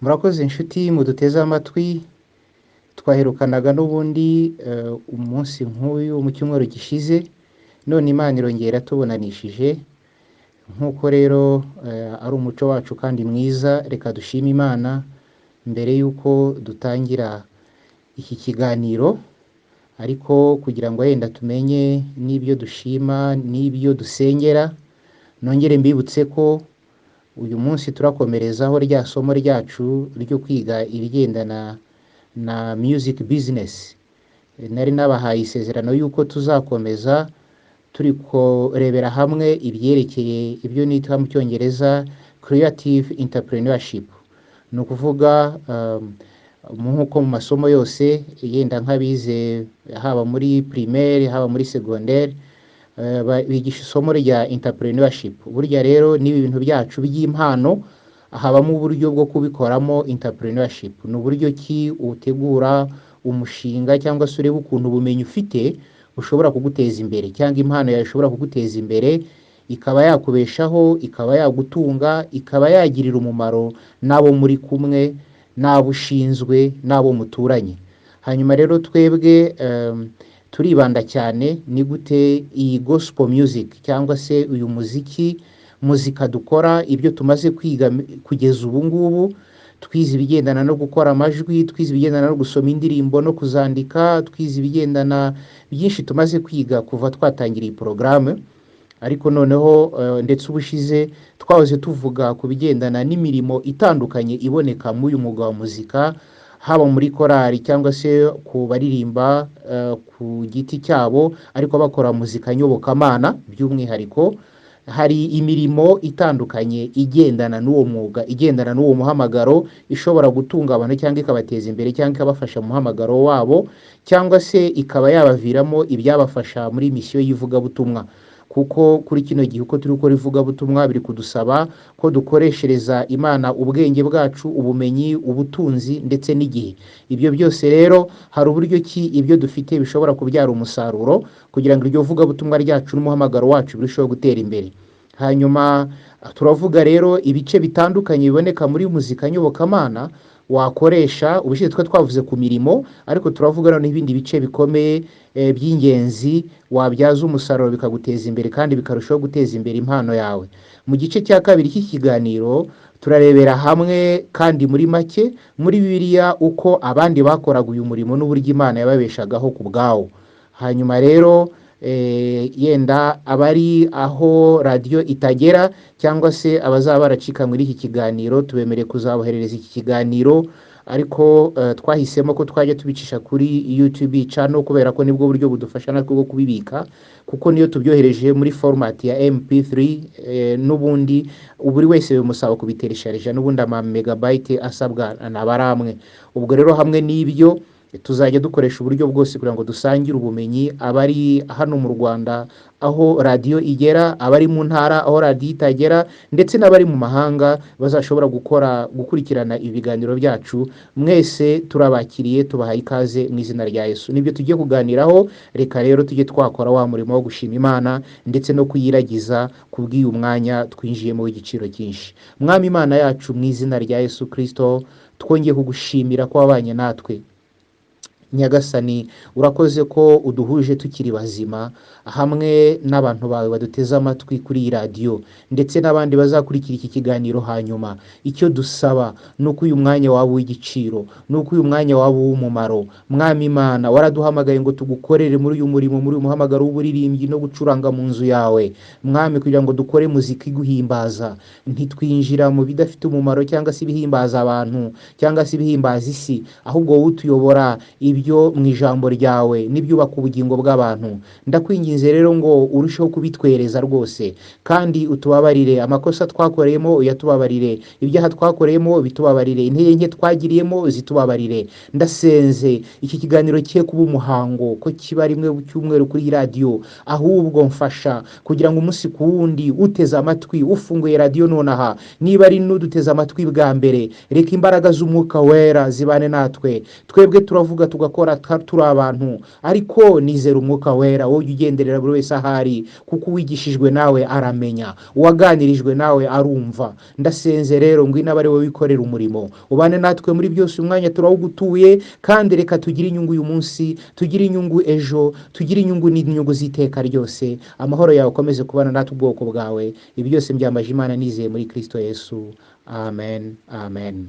Murakoze inshuti muduteze amatwi. Twaherukanaga n'ubundi umunsi nk'uyu mu cyumweru gishize, none Imana irongera tubonanishije. Nk'uko rero ari umuco wacu kandi mwiza, reka dushime Imana mbere y'uko dutangira iki kiganiro. Ariko kugira ngo wenda tumenye n'ibyo dushima n'ibyo dusengera, nongere mbibutse ko uyu munsi turakomerezaho rya somo ryacu ryo kwiga ibigendana na music business. Nari nabahaye isezerano y'uko tuzakomeza turi kurebera hamwe ibyerekeye ibyo nita mu Cyongereza creative entrepreneurship. Ni ukuvuga nk'uko mu masomo yose, yenda nk'abize haba muri primaire, haba muri secondaire, bigisha isomo rya entrepreneurship. Burya rero n'ibi bintu byacu by'impano habamo uburyo bwo kubikoramo entrepreneurship. Ni uburyo ki utegura umushinga cyangwa se ureba ukuntu ubumenyi ufite bushobora kuguteza imbere, cyangwa impano yawe ishobora kuguteza imbere, ikaba yakubeshaho, ikaba yagutunga, ikaba yagirira umumaro n'abo muri kumwe, n'abo ushinzwe, n'abo muturanye. Hanyuma rero twebwe turibanda cyane ni gute iyi gospel music cyangwa se uyu muziki, muzika dukora, ibyo tumaze kwiga kugeza ubu ngubu. Twize ibigendana no gukora amajwi, twize ibigendana no gusoma indirimbo no kuzandika, twize ibigendana byinshi tumaze kwiga kuva twatangira iyi porogaramu. Ariko noneho ndetse ubushize twahoze tuvuga ku bigendana n'imirimo itandukanye iboneka muri uyu mwuga wa muzika, haba muri korali cyangwa se ku baririmba ku giti cyabo ariko bakora muzika nyobokamana. By'umwihariko hari imirimo itandukanye igendana n'uwo mwuga, igendana n'uwo muhamagaro, ishobora gutunga abantu cyangwa ikabateza imbere cyangwa ikabafasha mu muhamagaro wabo, cyangwa se ikaba yabaviramo ibyabafasha muri misiyo y'ivugabutumwa. Kuko kuri kino gihe uko turi gukora ivugabutumwa, biri kudusaba ko dukoreshereza Imana ubwenge bwacu, ubumenyi, ubutunzi ndetse n'igihe. Ibyo byose rero hari uburyo ki ibyo dufite bishobora kubyara umusaruro kugira ngo iryo vugabutumwa ryacu n'umuhamagaro wacu birusheho gutera imbere. Hanyuma turavuga rero ibice bitandukanye biboneka muri muzika nyobokamana wakoresha. Ubushize twe twavuze ku mirimo, ariko turavuga noneho ibindi bice bikomeye by'ingenzi wabyaza umusaruro bikaguteza imbere kandi bikarushaho guteza imbere impano yawe. Mu gice cya kabiri cy'ikiganiro turarebera hamwe kandi muri make muri Bibiliya uko abandi bakoraga uyu murimo n'uburyo Imana yababeshagaho ku bwawo. Hanyuma rero yenda abari aho radiyo itagera cyangwa se abazaba baracika muri iki kiganiro, tubemereye kuzaboherereza iki kiganiro. Ariko twahisemo ko twajya tubicisha kuri YouTube channel kubera ko nibwo buryo budufasha natwe bwo kubibika, kuko niyo tubyohereje muri format ya MP3 n'ubundi buri wese bimusaba kubitereshareja, n'ubundi ama megabyte asabwa naba ari amwe. Ubwo rero hamwe n'ibyo tuzajya dukoresha uburyo bwose kugira ngo dusangire ubumenyi, abari hano mu Rwanda aho radiyo igera, abari mu ntara aho radiyo itagera, ndetse n'abari mu mahanga bazashobora gukora gukurikirana ibiganiro byacu. Mwese turabakiriye, tubahaye ikaze mu izina rya Yesu. Nibyo tugiye kuganiraho. Reka rero tujye twakora wa murimo wo gushima Imana ndetse no kuyiragiza kubw'uyu mwanya twinjiyemo w'igiciro cyinshi. Mwami Imana yacu, mu izina rya Yesu Kirisito, twongeye kugushimira ko wabanye natwe. Nyagasani, urakoze ko uduhuje tukiri bazima hamwe n'abantu bawe baduteze amatwi kuri iyi radiyo ndetse n'abandi bazakurikira iki kiganiro hanyuma. Icyo dusaba ni uko uyu mwanya waba uw'igiciro, ni uko uyu mwanya waba uw'umumaro. Mwami Imana, waraduhamagaye ngo tugukorere muri uyu murimo, muri uyu muhamagaro w'uburirimbyi no gucuranga mu nzu yawe, Mwami, kugira ngo dukore muzika iguhimbaza. Ntitwinjira mu bidafite umumaro cyangwa se ibihimbaza abantu cyangwa se ibihimbaza isi, ahubwo wowe utuyobora ibyo mu ijambo ryawe n'ibyubaka ubugingo bw'abantu. Ndakwinginze rero ngo urusheho kubitwereza rwose, kandi utubabarire amakosa twakoreyemo, uyatubabarire, ibyaha twakoreyemo bitubabarire, intege nke twagiriyemo zitubabarire. Ndasenze iki kiganiro cye kuba umuhango ko kiba rimwe mu cyumweru kuri iyi radiyo, ahubwo mfasha kugira ngo umunsi ku wundi uteze amatwi, ufunguye radiyo nonaha, niba ari n'uduteze amatwi bwa mbere, reka imbaraga z'Umwuka Wera zibane natwe. Twebwe turavuga tugakora. tugakora turi abantu, ariko nizera Umwuka Wera wowe ujya ugenderera buri wese ahari, kuko uwigishijwe nawe aramenya, uwaganirijwe nawe arumva. Ndasenze rero, ngwino abe ari wowe wikorera umurimo, ubane natwe muri byose. Umwanya turawugutuye, kandi reka tugire inyungu uyu munsi, tugire inyungu ejo, tugire inyungu n'inyungu z'iteka ryose. Amahoro yawe akomeze kubana natwe, ubwoko bwawe. Ibi byose mbyambaje Imana nizeye muri Kristo Yesu. Amen, amen.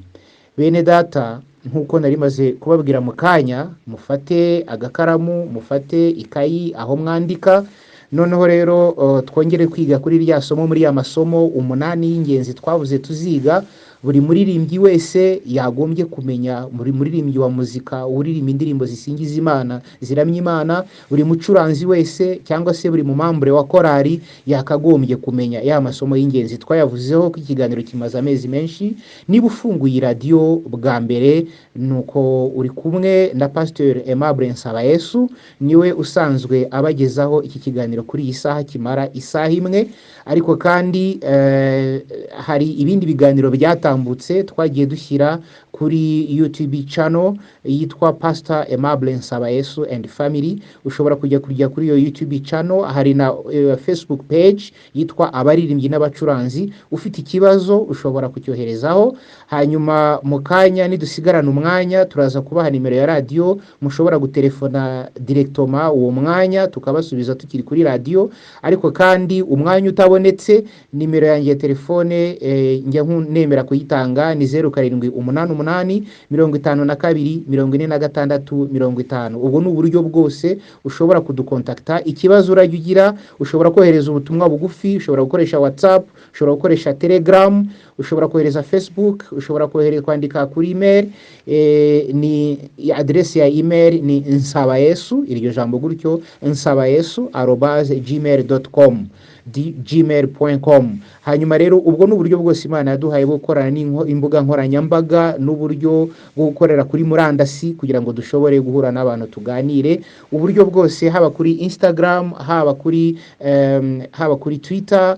Bene data, nk'uko nari maze kubabwira mu kanya, mufate agakaramu, mufate ikayi aho mwandika. Noneho rero twongere kwiga kuri rya somo, muri ya masomo 8 y'ingenzi twavuze tuziga, buri muririmbyi wese yagombye kumenya, buri muririmbyi wa muzika uririmba indirimbo zisingiza Imana, ziramya Imana, buri mucuranzi wese cyangwa se buri mumembre wa korali yakagombye kumenya. Ya masomo y'ingenzi twayavuzeho ko ikiganiro kimaze amezi menshi. Niba ufunguye radiyo bwa mbere, nuko uri kumwe na Pasteur Aimable Nsabayesu, niwe usanzwe abagezaho iki kiganiro kuri iyi saha, kimara isaha imwe. Ariko kandi hari ibindi biganiro byatambutse twagiye dushyira kuri YouTube channel yitwa Pastor Aimable Nsabayesu and Family. Ushobora kujya kuri iyo YouTube channel. Hari na Facebook page yitwa Abaririmbyi n'Abacuranzi. Ufite ikibazo ushobora kucyoherezaho. Hanyuma mu kanya nidusigarana umwanya, turaza kubaha nimero ya radiyo mushobora gutelefona directement uwo mwanya, tukabasubiza tukiri kuri radiyo. Ariko kandi umwanya utabonetse, nimero yanjye ya telefone njya nemera kuyitanga, ni 0788 52 46 50. Ubwo ni uburyo bwose ushobora kudukontakta. Ikibazo urajya ugira, ushobora kohereza ubutumwa bugufi, ushobora gukoresha WhatsApp, ushobora gukoresha Telegram, ushobora kohereza Facebook, ushobora kohereza kwandika kuri email. Ni aderesi ya email ni nsabayesu, iryo jambo gutyo, nsabayesu@gmail.com, gmail.com. Hanyuma rero ubwo ni uburyo bwose Imana yaduhaye bwo gukorana n'imbuga nkoranyambaga n'uburyo bwo gukorera kuri murandasi kugira ngo dushobore guhura n'abantu tuganire. Uburyo bwose, haba kuri Instagram, haba kuri Twitter,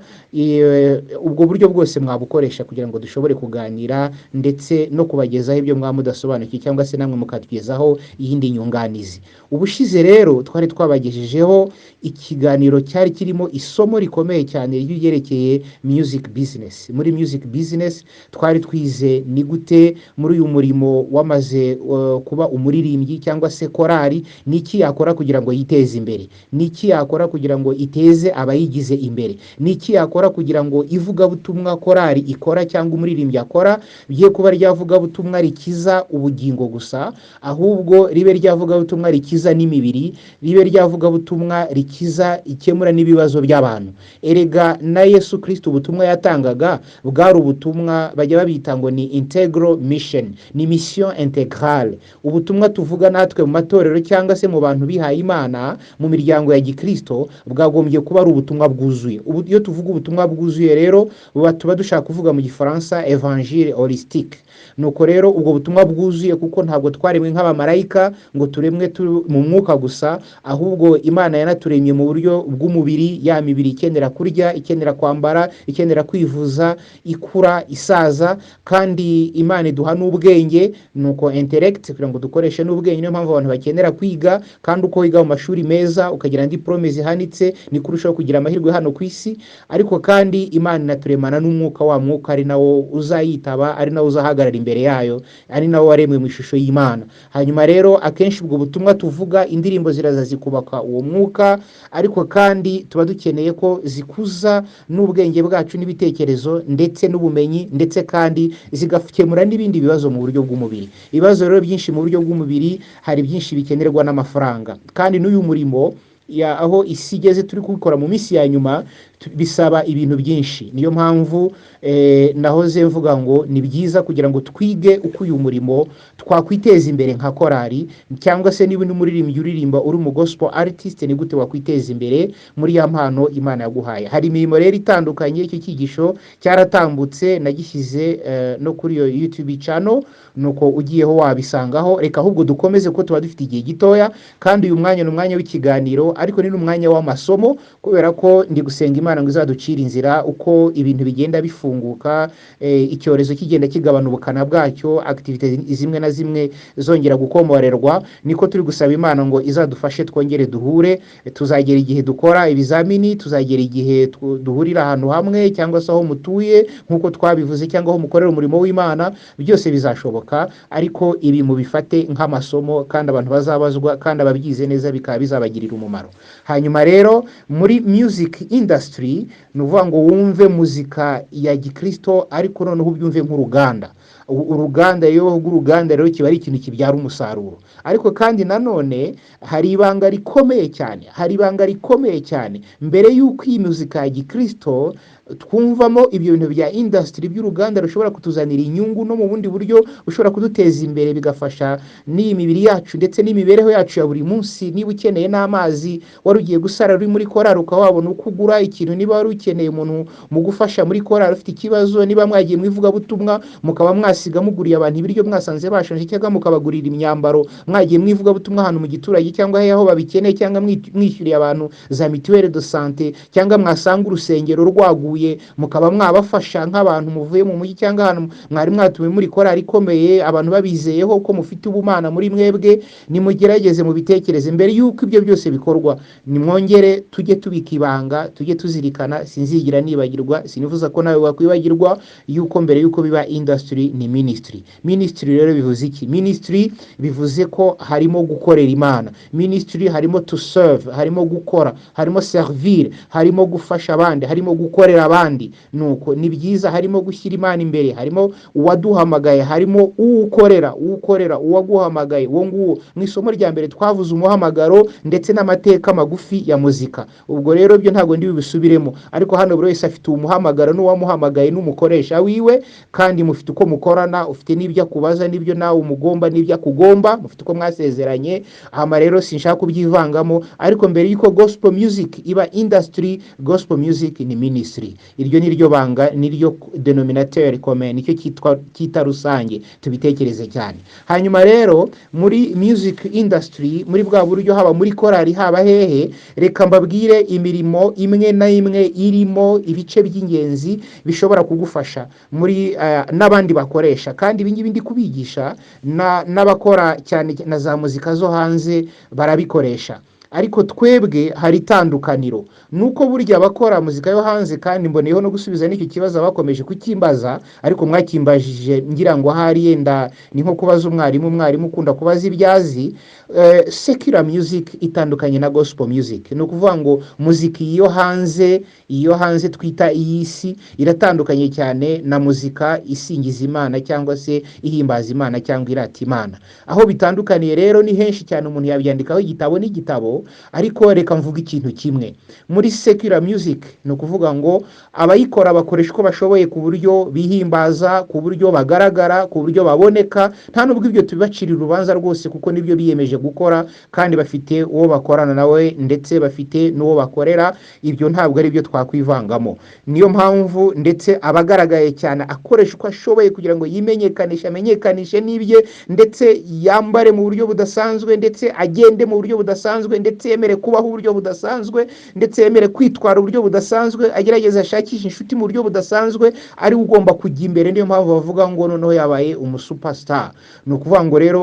ubwo buryo bwose mwabukoresha kugira ngo dushobore kuganira ndetse no kubagezaho ibyo mwaba mudasobanukiwe, cyangwa se namwe mukatugezaho iyindi nyunganizi. Ubushize rero twari twabagejejeho ikiganiro cyari kirimo isomo rikomeye cyane ry'ibyerekeye music business. Muri music business twari twize ni gute muri uyu murimo wamaze kuba umuririmbyi cyangwa se korali, ni iki yakora kugira ngo yiteze imbere, ni iki yakora kugira ngo iteze abayigize imbere, ni iki yakora kugira ngo ivugabutumwa korali ikora cyangwa umuririmbyi akora bye kuba ryavugabutumwa rikiza ubugingo gusa, ahubwo ribe ryavugabutumwa rikiza n'imibiri, ribe ryavugabutumwa rikiza, ikemura n'ibibazo by'abantu. Erega na Yesu Kristo ubutumwa yatangaga bwari ubutumwa bajya babita ngo ni integral mission, ni mission intégrale. Ubutumwa tuvuga natwe mu matorero cyangwa se mu bantu bihaye Imana, mu miryango ya gikristo, bwagombye kuba ari ubutumwa bwuzuye. Iyo tuvuga ubutumwa bwuzuye rero, tuba dushaka kuvuga mu Gifaransa évangile holistique. Nuko rero ubwo butumwa bwuzuye, kuko ntabwo twaremwe nk'abamarayika ngo turemwe mu mwuka gusa, ahubwo Imana yanaturemye mu buryo bw'umubiri, ya mibiri ikenera kurya, ikenera kwambara, ikenera kwivuza, ikura, isaza. Kandi Imana iduha n'ubwenge, nuko intellect, kugira ngo dukoreshe n'ubwenge. Niyo mpamvu abantu bakenera kwiga, kandi uko wiga mu mashuri meza, ukagira diplôme zihanitse, niko urushaho kugira amahirwe hano ku isi. Ariko kandi Imana inaturemana n'umwuka, wa mwuka ari nawo uzayitaba, ari nawo uzahagarara imbere yayo, ari nawo waremwe mu ishusho y'Imana. Hanyuma rero akenshi ubwo butumwa tuvuga, indirimbo ziraza zikubaka uwo mwuka, ariko kandi tuba dukeneye ko zikuza n'ubwenge bwacu n'ibitekerezo ndetse n'ubumenyi, ndetse kandi zigakemura n'ibindi bibazo mu buryo bw'umubiri. Ibibazo rero byinshi mu buryo bw'umubiri, hari byinshi bikenerwa n'amafaranga. Kandi n'uyu murimo ya aho isi igeze turi kubikora mu minsi ya nyuma, bisaba ibintu byinshi. Niyo mpamvu nahoze mvuga ngo ni byiza kugira ngo twige uko uyu murimo twakwiteza imbere nka korali, cyangwa se niba uri umuririmbyi uririmba, uri umu gospel artist, ni gute wakwiteza imbere muri ya mpano Imana yaguhaye. Hari imirimo rero itandukanye. Icyo cyigisho cyaratambutse, nagishyize no kuri iyo YouTube channel, nuko ugiyeho wabisangaho. Reka ahubwo dukomeze, kuko tuba dufite igihe gitoya, kandi uyu mwanya ni umwanya w'ikiganiro, ariko ni n'umwanya w'amasomo, kubera ko ndi gusenga Imana. Imana ngo izaducire inzira uko ibintu bigenda bifunguka, icyorezo kigenda kigabana ubukana bwacyo, activités zimwe na zimwe zongera gukomorerwa, niko turi gusaba Imana ngo izadufashe twongere duhure. Tuzagera igihe dukora ibizamini, tuzagera igihe duhurira ahantu hamwe cyangwa se aho mutuye nk'uko twabivuze, cyangwa aho mukorera umurimo w'Imana, byose bizashoboka. Ariko ibi mubifate nk'amasomo, kandi abantu bazabazwa, kandi ababyize neza bikaba bizabagirira umumaro. Hanyuma rero muri music industry, ni ukuvuga ngo wumve muzika ya gikristo, ariko noneho ubyumve nk'uruganda. Uruganda iyo bavuga uruganda rero, kiba ari ikintu kibyara umusaruro. Ariko kandi nanone hari ibanga rikomeye cyane, hari ibanga rikomeye cyane. Mbere y'uko iyi muzika ya gikristo twumvamo ibyo bintu bya industry, by'uruganda rushobora kutuzanira inyungu no mu bundi buryo bushobora kuduteza imbere, bigafasha n'iyi mibiri yacu ndetse n'imibereho yacu ya buri munsi. Niba ukeneye n'amazi, wari ugiye gusara uri muri korari, ukaba wabona uko ugura ikintu. Niba wari ukeneye umuntu mu gufasha muri korari ufite ikibazo, niba mwagiye mu ivugabutumwa mukaba mwasiga muguriye abantu ibiryo mwasanze bashonje, cyangwa mukabagurira imyambaro mwagiye mu ivugabutumwa ahantu mu giturage cyangwa aho babikeneye, cyangwa mwishyuriye abantu za mutuelle de santé, cyangwa mwasanga urusengero rwaguye mukaba mwabafasha nk'abantu muvuye mu mujyi cyangwa ahantu mwari mwatumiwe muri korari ikomeye, abantu babizeyeho ko mufite ubumana muri mwebwe, nimugerageze mubitekereze. Mbere y'uko ibyo byose bikorwa, nimwongere tujye tubika ibanga, tujye tuzirikana. Sinzigira nibagirwa, sinifuza ko nawe wakwibagirwa yuko mbere y'uko biba industry ni ministry. Ministry rero bivuze iki? Ministry bivuze ko harimo gukorera Imana. Ministry harimo to serve, harimo gukora, harimo servir, harimo gufasha abandi, harimo gukorera abandi. Nuko ni byiza, harimo gushyira Imana imbere, harimo uwaduhamagaye, harimo uwukorera, uwukorera uwaguhamagaye uwo nguwo. Mu isomo rya mbere twavuze umuhamagaro ndetse n'amateka magufi ya muzika. Ubwo rero byo ntabwo ndi bubisubiremo, ariko hano buri wese afite umuhamagaro n'uwamuhamagaye n'umukoresha wiwe, kandi mufite uko mukorana, ufite n'ibyo akubaza, n'ibyo nawe umugomba, n'ibyo akugomba, mufite uko mwasezeranye. Hama rero sinshaka kubyivangamo, ariko mbere y'uko gospel music iba industry, gospel music ni ministry. Iryo ni ryo banga, ni ryo dénominateur commun, nicyo cyitwa cyita rusange. Tubitekereze cyane. Hanyuma rero muri music industry, muri bwa buryo, haba muri korali, haba hehe, reka mbabwire imirimo imwe na imwe irimo ibice by'ingenzi bishobora kugufasha muri n'abandi bakoresha. Kandi ibi ngibi ndi kubigisha n'abakora cyane na za muzika zo hanze barabikoresha, ariko twebwe hari itandukaniro. Nuko burya abakora muzika yo hanze, kandi mboneyeho no gusubiza n'icyo kibazo bakomeje kukimbaza, ariko mwakimbajije ngira ngo ahari yenda ni nko kubaza umwarimu, umwarimu ukunda kubaza ibyo azi. Secular music itandukanye na gospel music. Ni ukuvuga ngo muziki iyo hanze, iyo hanze twita iy'isi, iratandukanye cyane na muzika isingiza Imana cyangwa se ihimbaza Imana cyangwa irata Imana. Aho bitandukaniye rero ni henshi cyane, umuntu yabyandikaho igitabo n'igitabo, ariko reka mvuge ikintu kimwe. Muri secular music, ni ukuvuga ngo abayikora bakoresha uko bashoboye ku buryo bihimbaza, ku buryo bagaragara, ku buryo baboneka. Nta nubwo ibyo tubibacira urubanza rwose, kuko nibyo biyemeje gukora, kandi bafite uwo bakorana nawe, ndetse bafite n'uwo bakorera. Ibyo ntabwo ari byo twakwivangamo. Niyo mpamvu ndetse abagaragaye cyane akoresha uko ashoboye kugira ngo yimenyekanishe, amenyekanishe n'ibye, ndetse yambare mu buryo budasanzwe, ndetse agende mu buryo budasanzwe, ndetse yemere kubaho uburyo budasanzwe, ndetse yemere kwitwara uburyo budasanzwe, agerageza ashakishe inshuti mu buryo budasanzwe, ari we ugomba kujya imbere. Niyo mpamvu bavuga ngo noneho yabaye umusuperstar. Ni ukuvuga ngo rero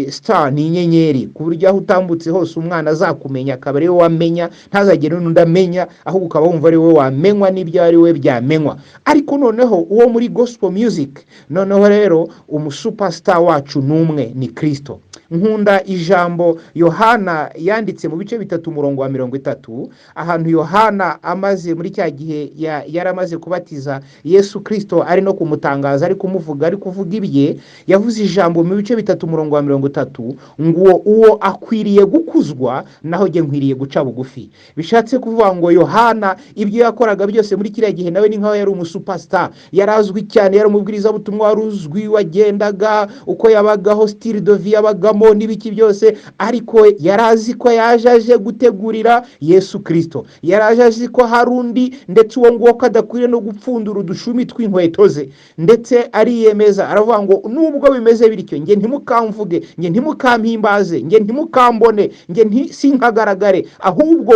star ni inyenyeri, ku buryo aho utambutse hose umwana azakumenya, akaba ari we wamenya, ntazagire n'undi amenya, ahubwo ukaba wumva ari we wamenywa n'ibyo ari we byamenywa. Ariko noneho uwo muri gospel music, noneho rero umusuperstar wacu ni umwe, ni Kristo. Nkunda ijambo Yohana yanditse mu bice 3 umurongo wa 30, ahantu Yohana amaze muri cya gihe yari amaze kubatiza Yesu Kristo, ari no kumutangaza, ari kumuvuga, ari kuvuga ibye. Yavuze ijambo mu bice 3 umurongo wa 30 ngo uwo akwiriye gukuzwa, naho jye nkwiriye guca bugufi. Bishatse kuvuga ngo Yohana ibyo yakoraga byose muri kiriya gihe, nawe ni nkaho yari umusuperstar, yari azwi cyane, yari umubwirizabutumwa wari uzwi, wagendaga uko yabagaho, style de vie yabagamo. urugomo n'ibiki byose, ariko yari azi ko yaje aje gutegurira Yesu Kirisito. Yari aje azi ko hari undi, ndetse uwo nguwo ko adakwiriye no gupfundura udushumi tw'inkweto ze. Ndetse ariyemeza, aravuga ngo: "Nubwo bimeze bityo, njye ntimukamvuge, njye ntimukampimbaze, njye ntimukambone, njye sinkagaragare, ahubwo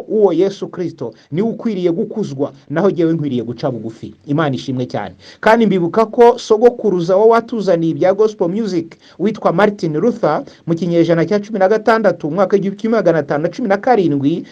uwo Yesu Kirisito niwe ukwiriye gukuzwa, naho jyewe nkwiriye guca bugufi." Imana ishimwe cyane. Kandi mbibuka ko sogokuruza wo watuzaniye ibya gospel music witwa Martin Luther, mu kinyejana cya 16, umwaka w'1517,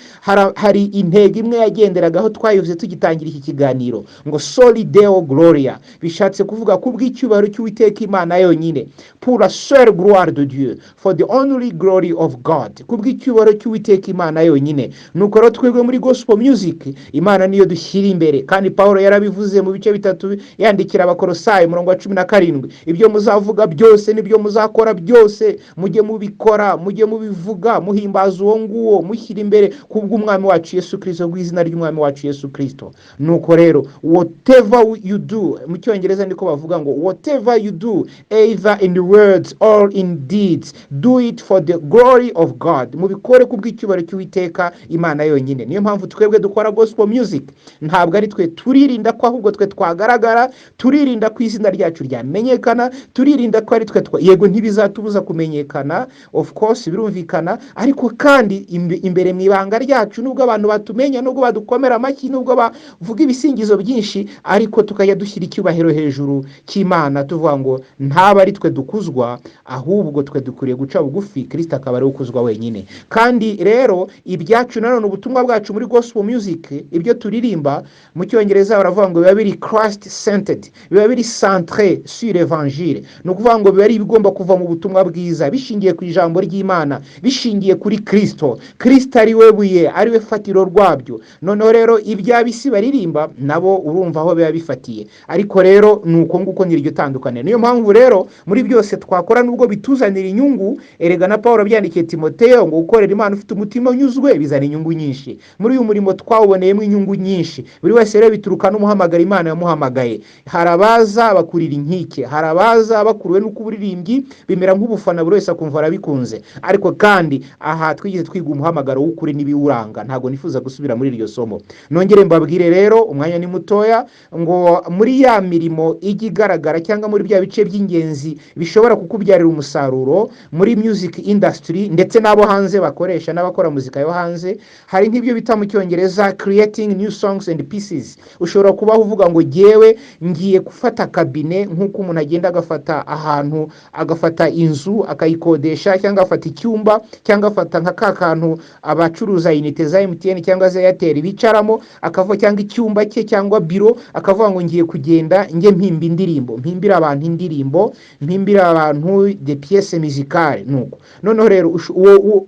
hari intego imwe yagenderagaho, twayivuze tugitangira iki kiganiro, ngo "Soli Deo Gloria", bishatse kuvuga kubw'icyubahiro cy'Uwiteka Imana yonyine, pour la seule gloire de Dieu, for the only glory of God, kubw'icyubahiro cy'Uwiteka Imana yonyine. Nuko rero twebwe muri gospel music, Imana niyo dushyira imbere. Kandi Paul yarabivuze mu bice 3 yandikira Abakorosayi, umurongo wa 17: "Ibyo muzavuga byose n'ibyo muzakora byose, mujye mubikora, mujye mubivuga muhimbaza uwo nguwo, mushyira imbere kubw'Umwami wacu Yesu Kirisito, bw'izina ry'Umwami wacu Yesu Kirisito." Nuko rero, whatever you do, mu Cyongereza niko bavuga ngo "Whatever you do, either in words or in deeds, do it for the glory of God." Mubikore kubw'icyubahiro cy'Uwiteka Imana yonyine. Niyo mpamvu twebwe dukora gospel music, ntabwo ari twe turirinda ko ahubwo twe twagaragara, turirinda ko izina ryacu ryamenyekana, turirinda ko ari twe. Yego, ntibizatubuza kumenyekana, of course, birumvikana, ariko kandi imbere mu ibanga ryacu, nubwo abantu batumenya, nubwo badukomera amashyi, nubwo bavuga ibisingizo byinshi, ariko tukajya dushyira icyubahiro hejuru cy'Imana, tuvuga ngo ntaba ari twe dukuzwa, ahubwo twe dukwiriye guca bugufi, Kirisito akaba ari we ukuzwa wenyine. Kandi rero ibyacu nanone, ubutumwa bwacu muri gospel music, ibyo turirimba, mu Cyongereza baravuga ngo biba biri Christ centered, biba biri centré sur l'évangile. Ni ukuvuga ngo biba ari ibigomba kuva mu butumwa bwiza, bishingiye ku ijambo ry'Imana, bishingiye kuri Kirisito. Kirisito ari we buye, ari we fatiro rwabyo. Noneho rero iby'ab'isi baririmba nabo, urumva aho biba bifatiye. Ariko rero ni uko nguko, ni iryo tandukaniro. Niyo mpamvu rero muri byose twakora, nubwo bituzanira inyungu, erega na Paul byandikiye Timoteyo ngo gukorera Imana ufite umutima unyuzwe bizana inyungu nyinshi. Muri uyu murimo twawuboneyemo inyungu nyinshi. Buri wese rero bituruka n'umuhamagara Imana yamuhamagaye. Hari abaza bakurira inkike, hari abaza bakuruwe n'uko uburirimbyi bimera nk'ubufana, buri wese akumva arabikunze. Ariko kandi aha twigeze twiga umuhamagaro w'ukuri n'ibiwuranga, ntabwo nifuza gusubira muri iryo somo. Nongere mbabwire rero, umwanya ni mutoya, ngo muri ya mirimo ijya igaragara, cyangwa muri bya bice by'ingenzi bishobora kukubyarira umusaruro muri music industry, ndetse n'abo hanze bakoresha, n'abakora muzika yo hanze, hari nk'ibyo bita mu Cyongereza creating new songs and pieces. Ushobora kubaho uvuga ngo jyewe ngiye gufata kabine, nk'uko umuntu agenda agafata ahantu, agafata inzu akayikodesha, cyangwa agafata icyumba, cyangwa agafata nka ka kantu abacuruza unité za MTN cyangwa za Airtel bicaramo, akavuga, cyangwa icyumba cye cyangwa biro, akavuga ngo ngiye kugenda njye mpimba indirimbo, mpimbira abantu indirimbo, mpimbira abantu de pièces musicales. Nuko noneho rero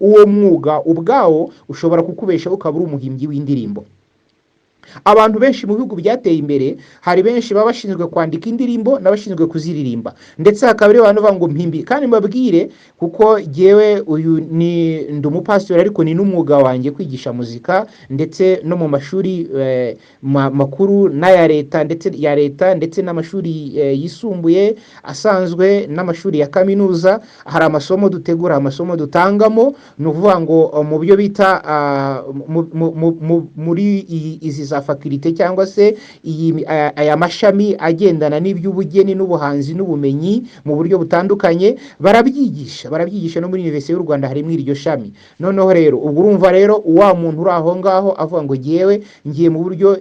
uwo mwuga ubwawo ushobora kukubeshaho, ukaba uri umuhimbyi w'indirimbo. Abantu benshi mu bihugu byateye imbere, hari benshi baba bashinzwe kwandika indirimbo n'abashinzwe kuziririmba, ndetse hakaba hari abantu bavuga ngo mpimbi. Kandi mbabwire, kuko jyewe uyu ni ndi umupasitori, ariko ni n'umwuga wanjye kwigisha muzika, ndetse no mu mashuri makuru n'aya leta, ndetse ya leta, ndetse n'amashuri yisumbuye asanzwe n'amashuri ya kaminuza, hari amasomo dutegura, amasomo dutangamo. Ni ukuvuga ngo mu byo bita muri izi za faculté, cyangwa se aya mashami agendana n'iby'ubugeni n'ubuhanzi n'ubumenyi mu buryo butandukanye, barabyigisha. No muri Université y'u Rwanda harimo iryo shami. Noneho rero ubwo urumva rero wa muntu uri aho ngaho avuga ngo ngewe ngiye mu buryo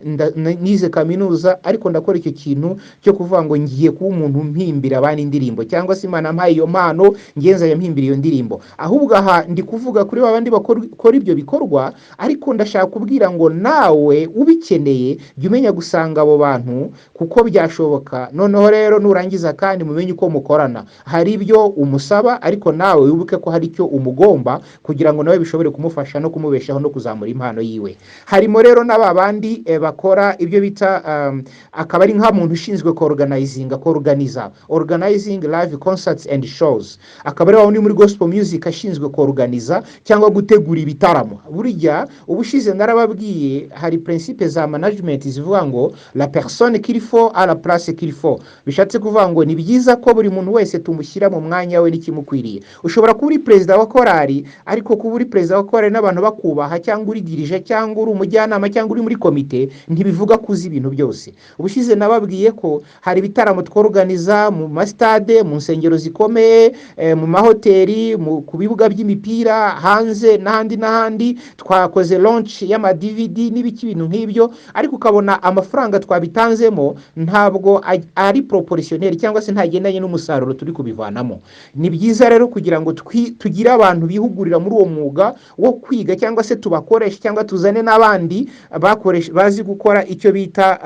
nize kaminuza, ariko ndakora icyo kintu cyo kuvuga ngo ngiye kuba umuntu mpimbira abandi indirimbo, cyangwa se Imana mpaye iyo mpano, ngiye nzajya mpimbira iyo ndirimbo. Ahubwo aha ndi kuvuga kuri ba bandi bakora ibyo bikorwa, ariko ndashaka kubwira ngo nawe ubikeneye, jya umenya gusanga abo bantu, kuko byashoboka. Noneho rero nurangiza kandi mumenye uko mukorana. Hari ibyo umusaba, ariko nawe wibuke ko hari icyo umugomba, kugira ngo nawe bishobore kumufasha no kumubeshaho no kuzamura impano yiwe. Harimo rero n'aba bandi bakora ibyo bita akaba ari nka muntu ushinzwe koorganizinga, koorganiza, organizing live concerts and shows, akaba ari wa wundi muri gospel music ashinzwe koorganiza cyangwa gutegura ibitaramo. Burya ubushize narababwiye, hari principe za management zivuga ngo "la personne qu'il faut à la place qu'il faut". Bishatse kuvuga ngo ni byiza ko buri muntu wese tumushyira mu mwanya we n'ikimukwiriye. Ushobora kuba uri perezida wa korali, ariko kuba uri perezida wa korali n'abantu bakubaha, cyangwa uri dirigeant, cyangwa uri umujyanama, cyangwa uri muri komite, ntibivuga ko uzi ibintu byose. Ubushize nababwiye ko hari ibitaramo tworganiza mu masitade, mu nsengero zikomeye, mu mahoteli, ku bibuga by'imipira, hanze n'ahandi n'ahandi. Twakoze launch y'ama DVD n'ibiki, ibintu nk'ibyo, ariko ukabona amafaranga twabitanzemo ntabwo ari proportionnel, cyangwa se ntagendanye n'umusaruro turi kubivanamo. Ni byiza rero kugira ngo tugire abantu bihugurira muri uwo mwuga wo kwiga, cyangwa se tubakoreshe, cyangwa tuzane n'abandi bazi gukora icyo bita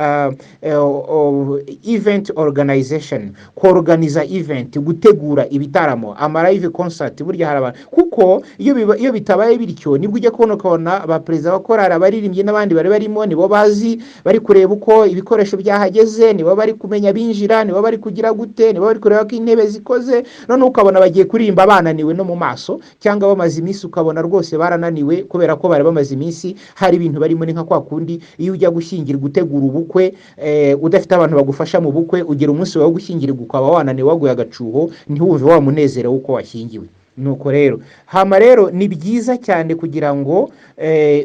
event organization, koruganiza event, gutegura ibitaramo, ama live concert. Burya hari abantu, kuko iyo bitabaye bityo, nibwo ujya kubona ukabona ba perezida wa korali, abaririmbyi n'abandi bari barimo, nibo bazi bari kureba uko ibikoresho byahageze, nibo bari kumenya binjira, nibo bari kugira gute, nibo bari kureba ko intebe zikoze. Noneho ukabona bagiye kuririmba bananiwe no mu maso, cyangwa bamaze iminsi, ukabona rwose barananiwe kubera ko bari bamaze iminsi hari ibintu barimo. Ni nka kwa kundi iyo ujya gushyingirwa, utegura ubukwe, udafite abantu bagufasha mu bukwe, ugera umunsi wawe wo gushyingirwa ukaba wananiwe, waguye agacuho, ntiwumve wa munezero w'uko washyingiwe. Nuko rero hama rero ni byiza cyane kugira ngo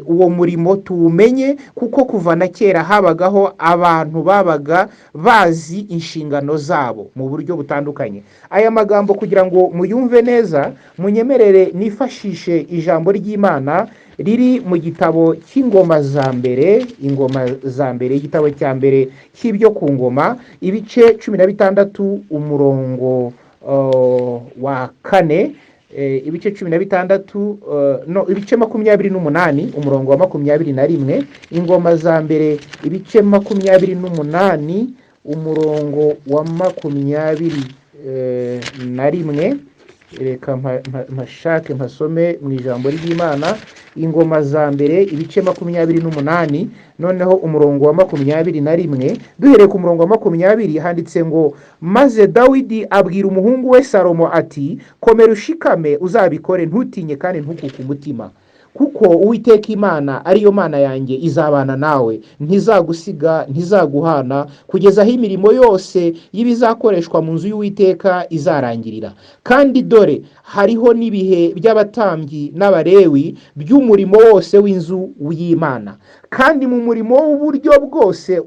uwo murimo tuwumenye, kuko kuva na kera habagaho abantu babaga bazi inshingano zabo mu buryo butandukanye. Aya magambo, kugira ngo muyumve neza, munyemerere nifashishe ijambo ry'Imana riri mu gitabo cy'Ingoma za Mbere, Ingoma za Mbere, igitabo cya mbere cy'ibyo ku ngoma, ibice 16, umurongo wa 4, ibice 16, no, ibice 28, umurongo wa 21. Ingoma za Mbere, ibice 28, umurongo wa 21. Reka mpashake, mpasome mu ijambo ry'Imana. Ingoma za Mbere, ibice 28, noneho umurongo wa 21. Duhereye ku murongo wa 20, handitse ngo: "Maze Dawidi abwira umuhungu we Salomo ati: 'Komera ushikame, uzabikore, ntutinye kandi ntukuke umutima, kuko Uwiteka Imana, ariyo Mana yanjye, izabana nawe, ntizagusiga, ntizaguhana, kugeza aho imirimo yose y'ibizakoreshwa mu nzu y'Uwiteka izarangirira. Kandi dore hariho n'ibihe by'abatambyi n'Abalewi by'umurimo wose w'inzu y'Imana. Kandi mu murimo w'uburyo bwose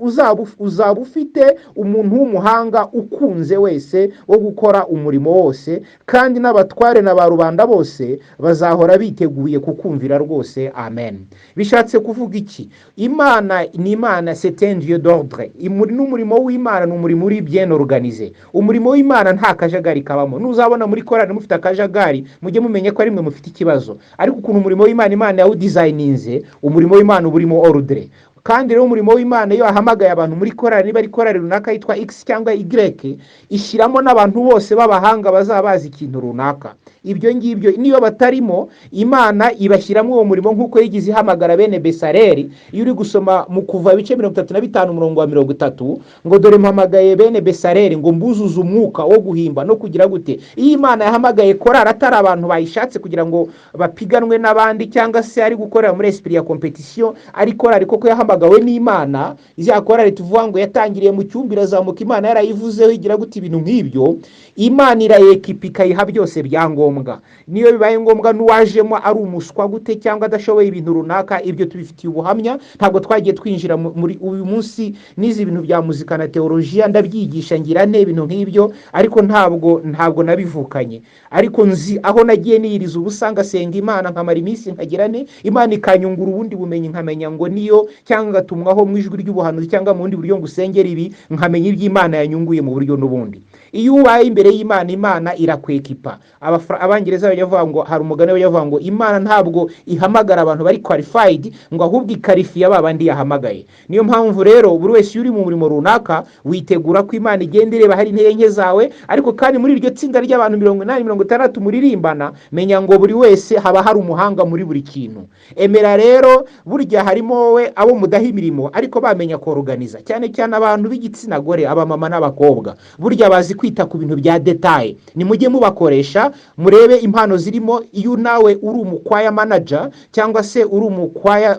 uzaba ufite umuntu w'umuhanga ukunze wese wo gukora umurimo wose, kandi n'abatware na ba rubanda bose bazahora biteguye kukumvira rwose. Amen.'" Bishatse kuvuga iki? Imana ni Imana, c'est un Dieu d'ordre. N'umurimo w'Imana ni umurimo uri bien organisé. Umurimo w'Imana nta kajagari kabamo. Nuzabona muri korali mufite akajagari, mujye mumenya ko ari mwe mufite ikibazo. Ariko ukuntu umurimo w'Imana, Imana yawudesigninze, umurimo w'Imana uba urimo ordre. Kandi rero umurimo w'Imana, iyo wahamagaye abantu muri korali, niba ari korali runaka yitwa X cyangwa Y, ishyiramo n'abantu bose b'abahanga bazaba bazi ikintu runaka. Ibyo ngibyo niyo batarimo, Imana ibashyiramo uwo murimo, nk'uko yigize ihamagara bene Besareri. Iyo uri gusoma mu Kuva ibice 35, umurongo wa 30, ngo: "Dore mpamagaye bene Besareri ngo mbuzuze umwuka wo guhimba no kugira gute." Iyo Imana yahamagaye korali, atari abantu bayishatse kugira ngo bapiganwe n'abandi, cyangwa se ari gukorera muri esprit ya compétition, ari korali koko yahamagawe n'Imana, iziya korali tuvuga ngo yatangiriye mu cyumba irazamuka, Imana yarayivuzeho, igira gute, ibintu nk'ibyo, Imana irayekipa, ikayiha byose byangombwa. Niyo bibaye ngombwa, n'uwajemo ari umuswa gute cyangwa adashoboye ibintu runaka, ibyo tubifitiye ubuhamya. Ntabwo twagiye twinjira muri uyu munsi n'izi bintu bya muzika na teolojiya, ndabyigisha, ngira ne ibintu nk'ibyo, ariko ntabwo nabivukanye. Ariko nzi aho nagiye niyiriza ubusa, ngasenga Imana, nkamara iminsi, nkagira ne Imana ikanyungura ubundi bumenyi, nkamenya ngo niyo, cyangwa ngatumwaho mu ijwi ry'ubuhanuzi cyangwa mu bundi buryo ngo usengere ibi, nkamenya iby'Imana yanyunguye mu buryo n'ubundi. Iyo ubaye imbere y'Imana, Imana irakwekipa. Abongereza bajya bavuga ngo, hari umugani bajya bavuga ngo Imana ntabwo ihamagara abantu bari qualified, ngo ahubwo ikarifiya ba bandi yahamagaye. Niyo mpamvu rero buri wese iyo uri mu murimo runaka, witegura ko Imana igenda ireba hari intege nke zawe. Ariko kandi muri iryo tsinda ry'abantu 80, 60 muririmbana, menya ngo buri wese haba hari umuhanga muri buri kintu. Emera rero, burya harimo wowe abo mudaha imirimo, ariko bamenya koruganiza, cyane cyane abantu b'igitsina gore, abamama n'abakobwa, burya bazi. kwita ku bintu bya détail. Nimujye mubakoresha, murebe impano zirimo. Iyo nawe uri umu choir manager, cyangwa se uri umu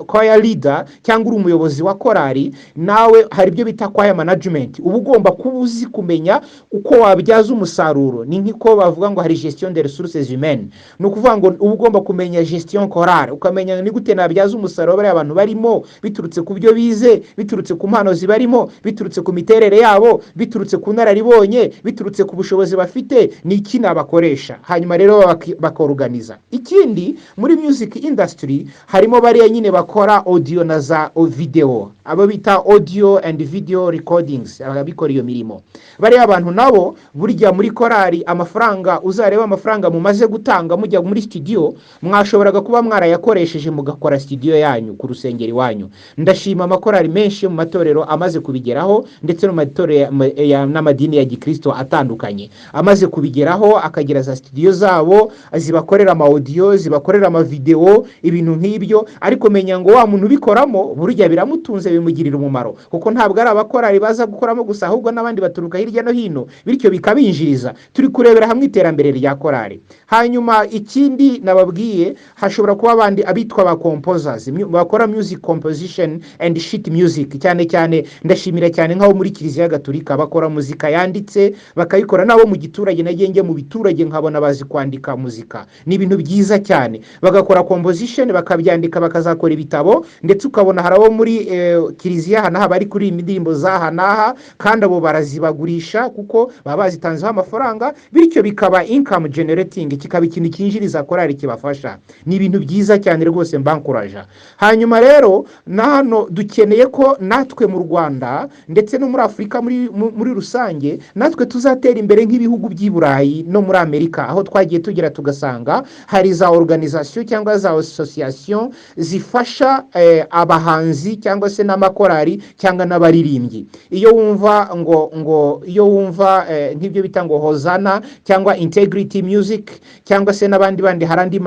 choir leader, cyangwa uri umuyobozi wa korali, nawe hari ibyo bita choir management. Uba ugomba kuba uzi kumenya uko wabyaza umusaruro. Ni nk'uko bavuga ngo hari gestion de ressources humaines. Ni ukuvuga ngo uba ugomba kumenya gestion chorale, ukamenya ni gute nabyaza umusaruro bariya abantu barimo, biturutse ku byo bize, biturutse ku mpano zibarimo, biturutse ku miterere yabo, biturutse ku nararibonye, biturutse ku bushobozi bafite, ni iki nabakoresha. Hanyuma rero bakoruganiza. Ikindi, muri music industry harimo bariya nyine bakora audio na za video, abo bita audio and video recordings, ababikora iyo mirimo. Bariya abantu nabo burya muri korali, amafaranga uzareba, amafaranga mumaze gutanga mujya muri studio, mwashoboraga kuba mwarayakoresheje mugakora studio yanyu ku rusengero iwanyu. Ndashima amakorali menshi yo mu matorero amaze kubigeraho, ndetse no mu matorero n'amadini ya gikristo atandukanye amaze kubigeraho, akagira za studio zabo zibakorera ama audio, zibakorera ama video, ibintu nk'ibyo. Ariko menya ngo wa muntu ubikoramo burya biramutunze, bimugirira umumaro, kuko ntabwo ari abakorali baza gukoramo gusa, ahubwo n'abandi baturuka hirya no hino, bityo bikabinjiriza. Turi kurebera hamwe iterambere rya korali. Hanyuma ikindi nababwiye, hashobora kuba abandi abitwa ba composers, bakora music composition and sheet music. Cyane cyane ndashimira cyane nk'abo muri Kiliziya Gatulika bakora muzika yanditse, bakayikora, n'abo mu giturage. Nagiye njya mu biturage nkabona bazi kwandika muzika, ni ibintu byiza cyane. Bagakora composition, bakabyandika, bakazakora ibitabo. Ndetse ukabona hari abo muri kiliziya aha n'aha bari kuririmba indirimbo z'aha n'aha, kandi abo barazibagurisha kuko baba bazitanzeho amafaranga, bityo bikaba income generating, kikaba ikintu cyinjiriza korali, kibafasha. Ni ibintu byiza cyane rwose, mbankuraja. Hanyuma rero na hano dukeneye ko natwe mu Rwanda, ndetse no muri Afurika muri rusange, natwe tuzatera imbere nk'ibihugu by'i Burayi no muri Amerika, aho twagiye tugera tugasanga hari za organisation cyangwa za association zifasha abahanzi cyangwa se n'amakorali cyangwa n'abaririmbyi. Iyo wumva ngo iyo wumva nk'ibyo bita ngo Hozana cyangwa Integrity Music cyangwa se n'abandi bandi, hari andi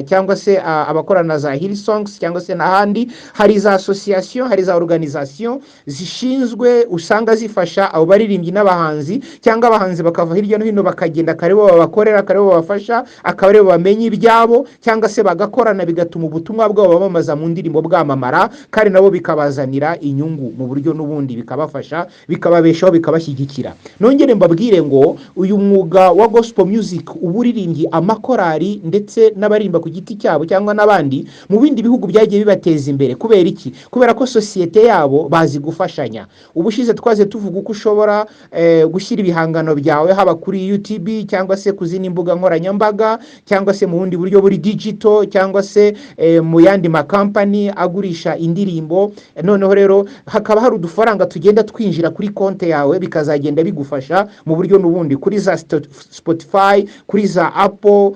cyangwa se abakorana na za Hillsongs cyangwa se n'ahandi, hari za association, hari za organisation zishinzwe, usanga zifasha abo baririmbyi n'abahanzi, cyangwa abahanzi bakava hirya no hino bakagenda akaribo babakorera, akaribo babafasha, akaba aribo bamenya ibyabo, cyangwa se bagakorana, bigatuma ubutumwa bwabo bamamaza mu ndirimbo bwamamara, kandi nabo bikabazanira inyungu mu buryo n'ubundi, bikabafasha, bikababeshaho, bikabashyigikira. Nongere mbabwire ngo uyu mwuga wa gospel music, uburirimbyi, amakorali ndetse n'abaririmba ku giti cyabo cyangwa n'abandi, mu bindi bihugu byagiye bibateza imbere. Kubera iki? Kubera ko sosiyete yabo bazi gufashanya. Ubushize twaze tuvuga uko ushobora gushyira ibihangano byawe haba kuri YouTube cyangwa se ku zindi mbuga nkoranyambaga, cyangwa se mu bundi buryo buri digital, cyangwa se mu yandi makampani agurisha indirimbo. Noneho rero hakaba hari udufaranga tugenda twinjira kuri konti yawe, bikazagenda bigufasha mu buryo n'ubundi, kuri za Spotify, kuri za Apple,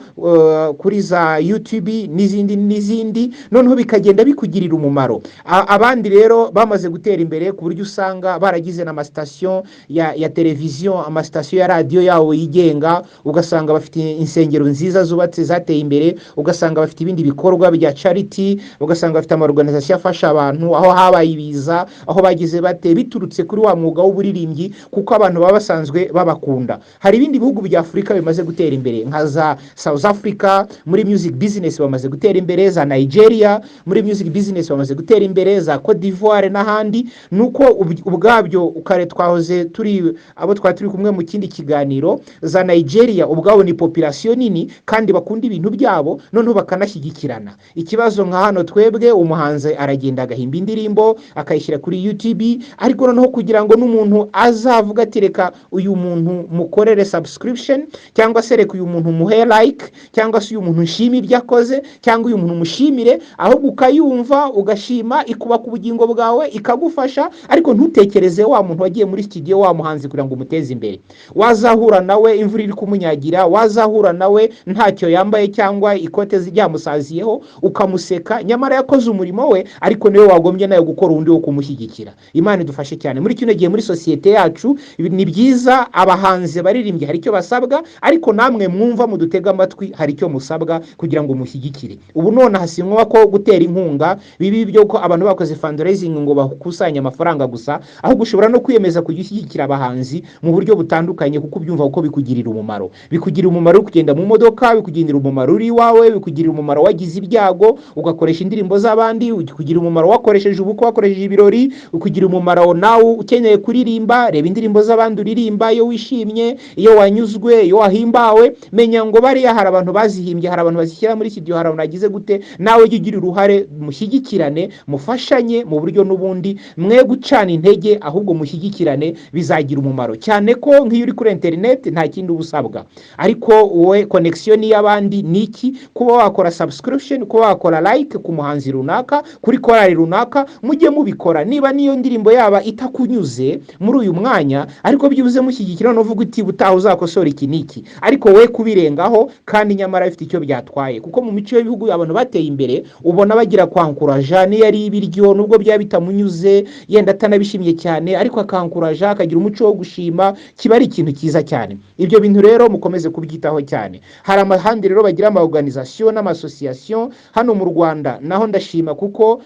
kuri za YouTube n'izindi n'izindi, noneho bikagenda bikugirira umumaro. Abandi rero bamaze gutera imbere ku buryo usanga baragize n'amasitasiyo ya televiziyo, amasitasiyo ya radiyo yabo yigenga, ugasanga bafite insengero nziza zubatse zateye imbere, ugasanga bafite ibindi bikorwa bya charity, ugasanga bafite ama organisation afasha abantu aho habaye ibiza, aho bagize bate, biturutse kuri wa mwuga w'uburirimbyi, kuko abantu baba basanzwe babakunda. Hari ibindi bihugu bya Afurika bimaze gutera imbere, nka za South Africa muri music business bamaze gutera imbere, za Nigeria muri music business bamaze gutera imbere, za Cote d'Ivoire n'ahandi. Nuko ubwabyo kare twahoze turi abo twari turi kumwe mu kindi kiganiro, za Nigeria ubwabo ni population nini kandi bakunda ibintu byabo, noneho bakanashyigikirana. Ikibazo nka hano twebwe, umuhanzi aragenda agahimba indirimbo, akayishyira kuri YouTube, ariko noneho kugira ngo n'umuntu azavuga ati: "Reka uyu muntu mukorere subscription," cyangwa se "Reka uyu muntu muhe like," cyangwa se "Uyu muntu nshime ibyo akoze," cyangwa "Uyu muntu mushimire," ahubwo ukayumva, ugashima, ikubaka ubugingo bwawe, ikagufasha, ariko ntutekereze wa muntu wagiye muri studio, wa muhanzi, kugira ngo umuteze imbere. Wazahura nawe imvura iri kumunyagira, wazahura nawe ntacyo yambaye cyangwa ikote ryamusaziyeho, ukamuseka, nyamara yakoze umurimo we, ariko niwe wagombye nawe gukora undi wo kumushyigikira. Imana idufashe cyane muri kino gihe muri sosiyete yacu. Ni byiza, abahanzi, baririmbyi hari icyo basabwa, ariko namwe mwumva mudutega amatwi hari icyo musabwa kugira ngo mushyigikire. Ubu none hasinywa ko gutera inkunga bibi byo ko abantu bakoze fundraising ngo bakusanye amafaranga gusa, ahubwo ushobora no kwiyemeza kujya ushyigikira abahanzi mu buryo butandukanye, kuko ubyumva, kuko bikugirira umumaro. Bikugirira umumaro uri kugenda mu modoka, bikugirira umumaro uri iwawe, bikugirira umumaro wagize ibyago ugakoresha indirimbo z'abandi, bikugirira umumaro wakoresheje ubukwe, wakoresheje ibirori, bikugirira umumaro nawe ukeneye kuririmba. Reba indirimbo z'abandi uririmba iyo wishimye, iyo wanyuzwe, iyo wahimbawe. Menya ngo bariya hari abantu bazihimbye, hari abantu bazishyira muri studio, hari abantu bagize gute. Nawe jya ugira uruhare, mushyigikirane, mufashanye mu buryo n'ubundi, mwe gucana intege, ahubwo mushyigikirane, bizagira umumaro cyane ko nk'iyo uri kuri interineti nta kindi uba usabwa, ariko wowe connexion y'abandi ni iki? Kuba wakora subscription, kuba wakora like ku muhanzi runaka, kuri korali runaka. Mujye mubikora. Niba niyo ndirimbo yaba itakunyuze muri uyu mwanya, ariko byibuze mushyigikira, nuvuga uti ubutaha uzakosora iki n'iki, ariko we kubirengaho kandi nyamara bifite icyo byatwaye. Kuko mu mico y'ibihugu abantu bateye imbere, ubona bagira kwankuraja, niyo ari ibiryo, nubwo byaba bitamunyuze, yenda atanabishimye cyane, ariko akankuraja, akagira umuco wo gushima, kiba ari ikintu cyiza cyane. Ibyo bintu rero mukomeze kubyitaho cyane. Hari amahandi rero bagira ama organisation n'ama association. Hano mu Rwanda naho ndashima, kuko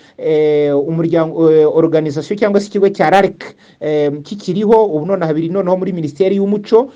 umuryango, organisation cyangwa se ikigo cya RALC kikiriho ubu nonaha, biri noneho muri Minisiteri y'Umuco.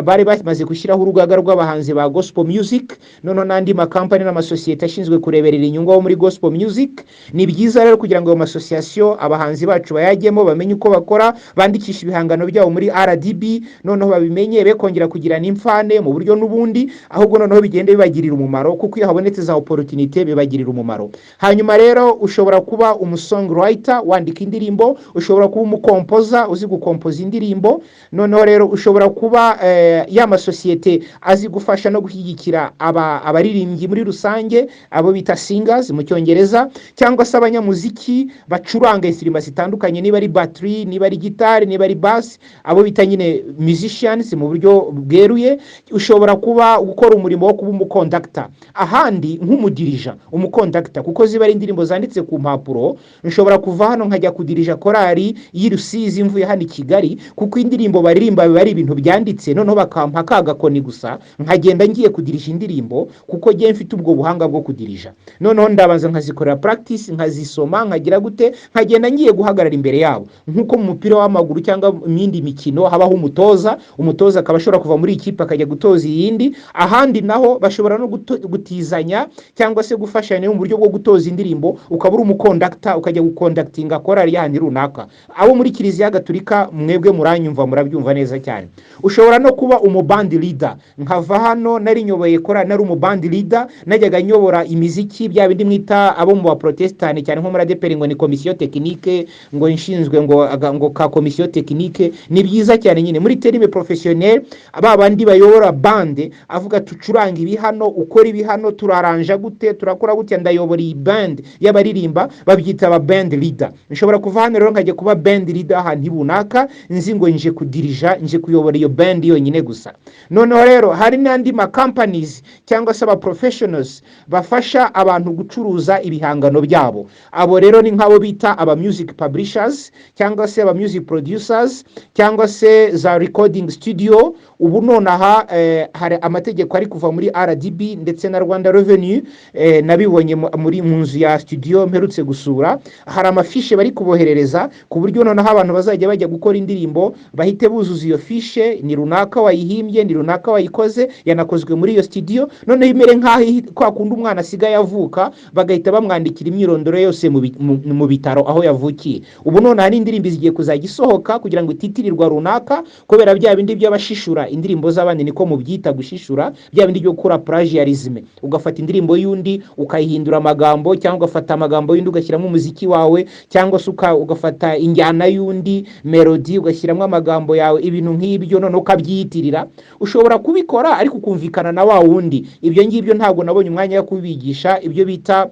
Bari bamaze gushyiraho urugaga rw'abahanzi ba gospel music, noneho n'andi makampani n'amasosiyete ashinzwe kureberera inyungu abo muri gospel music. Ni byiza rero kugira ngo ayo ma association abahanzi bacu bayajyemo, bamenye uko bakora, bandikisha ibihangano byabo muri RDB, noneho babimenye, be kongera kugirana imfane mu buryo n'ubundi, ahubwo noneho bigende bibagirira umumaro, kuko iyo habonetse za opportunité bibagirira umumaro. Hanyuma rero ushobora kuba umu songwriter wandika indirimbo, ushobora kuba umu composer uzi gukompoza indirimbo. Noneho rero ushobora kuba ya masosiyete azi gufasha no gushyigikira abaririmbyi muri rusange, abo bita singers mu Cyongereza, cyangwa se abanyamuziki bacuranga instruments zitandukanye, niba ari battery, niba ari gitari, niba ari bass, abo bita nyine musicians mu buryo bweruye. Ushobora kuba gukora umurimo wo kuba umu conductor, ahandi nk'umudirija, umu conductor, kuko ziba ari indirimbo zanditse ku mpapuro. Nshobora kuva hano nkajya kudirija korali y'i Rusizi mvuye hano i Kigali, kuko indirimbo baririmba biba ari ibintu byanditse, noneho bakampa ka gakoni gusa, nkagenda ngiye kudirisha indirimbo, kuko ngiye mfite ubwo buhanga bwo kudirija. Noneho ndabanza nkazikorera practice, nkazisoma, nkagira gute, nkagenda ngiye guhagarara imbere yabo, nk'uko mu mupira w'amaguru cyangwa mu yindi mikino habaho umutoza, umutoza akaba ashobora kuva muri ikipe akajya gutoza iyindi. Ahandi naho bashobora no gutizanya cyangwa se gufashanya mu buryo bwo gutoza indirimbo, ukaba uri umu conductor, ukajya gukondakitinga korali y'ahantu runaka. Abo muri Kiliziya Gatulika mwebwe muranyumva, murabyumva neza cyane. Ushobora no kuba umu band leader. Nkava hano nari nyoboye korali, nari umu band leader, najyaga nyobora imiziki, bya bindi mwita abo mu baprotestani cyane nko muri ADEPR ngo ni commission technique, ngo inshinzwe ngo ka commission technique. Ni byiza cyane nyine muri terme professionnel, ba bandi bayobora bande, avuga tucuranga ibi hano, ukora ibi hano, turaranja gute, turakora gutya, ndayobora iyi band y'abaririmba, babyita aba band leader. Nshobora kuva hano rero nkajya kuba band leader ahantu runaka, nzi ngo nje kudirija, nje kuyobora iyo band yonyine gusa. Noneho rero hari n'andi ma companies cyangwa se aba professionals bafasha abantu gucuruza ibihangano byabo. Abo rero ni nk'abo bita aba music publishers, cyangwa se aba music producers, cyangwa se za recording studio. Ubu nonaha hari amategeko ari kuva muri RDB ndetse na Rwanda Revenue. Nabibonye muri mu nzu ya studio mperutse gusura, hari amafishe bari kuboherereza, ku buryo noneho abantu bazajya bajya gukora indirimbo bahite buzuza iyo fishe: ni runaka wayihimbye, ni runaka wayikoze, yanakozwe muri iyo studio. Noneho imere nk'aho kwa kundi umwana asigaye avuka bagahita bamwandikira imyirondoro yose mu bitaro aho yavukiye. Ubu nonaha n'indirimbo zigiye kuzajya isohoka kugira ngo ititirirwa runaka, kubera bya bindi by'abashishura indirimbo z'abandi, niko mubyita, gushishura, bya bindi byo gukora plagiarism, ugafata indirimbo y'undi ukayihindura amagambo, cyangwa ugafata amagambo y'undi ugashyiramo umuziki wawe, cyangwa se ugafata injyana y'undi, melody, ugashyiramo amagambo yawe, ibintu nk'ibyo, noneho ukabyiyitirira. Ushobora kubikora ariko ukumvikana na wa wundi. Ibyo ngibyo ntabwo nabonye umwanya wo kubigisha, ibyo bita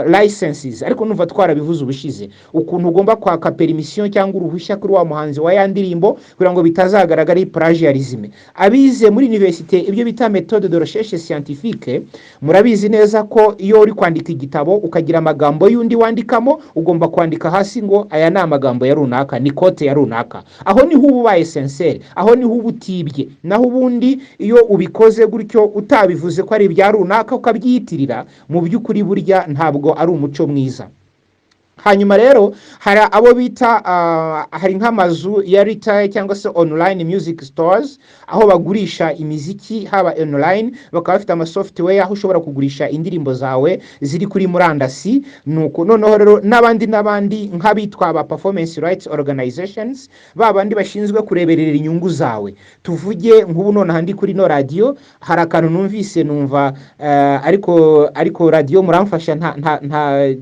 licenses, ariko numva twarabivuze ubushize, ukuntu ugomba kwaka permission cyangwa uruhushya kuri wa muhanzi wa ya ndirimbo, kugira ngo bitazagaragara ari plagiarism. Abize muri université ibyo bita méthode de recherche scientifique, murabizi neza ko iyo uri kwandika igitabo ukagira amagambo y'undi wandikamo, ugomba kwandika hasi ngo aya ni amagambo ya runaka, ni quote ya runaka. Aho niho uba ubaye sincère, aho niho uba utibye. Naho ubundi iyo ubikoze gutyo utabivuze ko ari ibya runaka, ukabyiyitirira, mu by'ukuri burya ntabwo ari umuco mwiza. Hanyuma rero hari abo bita hari nk'amazu ya retail cyangwa se online music stores, aho bagurisha imiziki haba online, bakaba bafite ama software aho ushobora kugurisha indirimbo zawe ziri kuri murandasi. Nuko noneho rero n'abandi nk'abitwa aba performance rights organizations, ba bandi bashinzwe kureberera inyungu zawe. Tuvuge nk'ubu nonaha ndi kuri no radiyo, hari akantu numvise numva ariko radiyo muramfasha, nta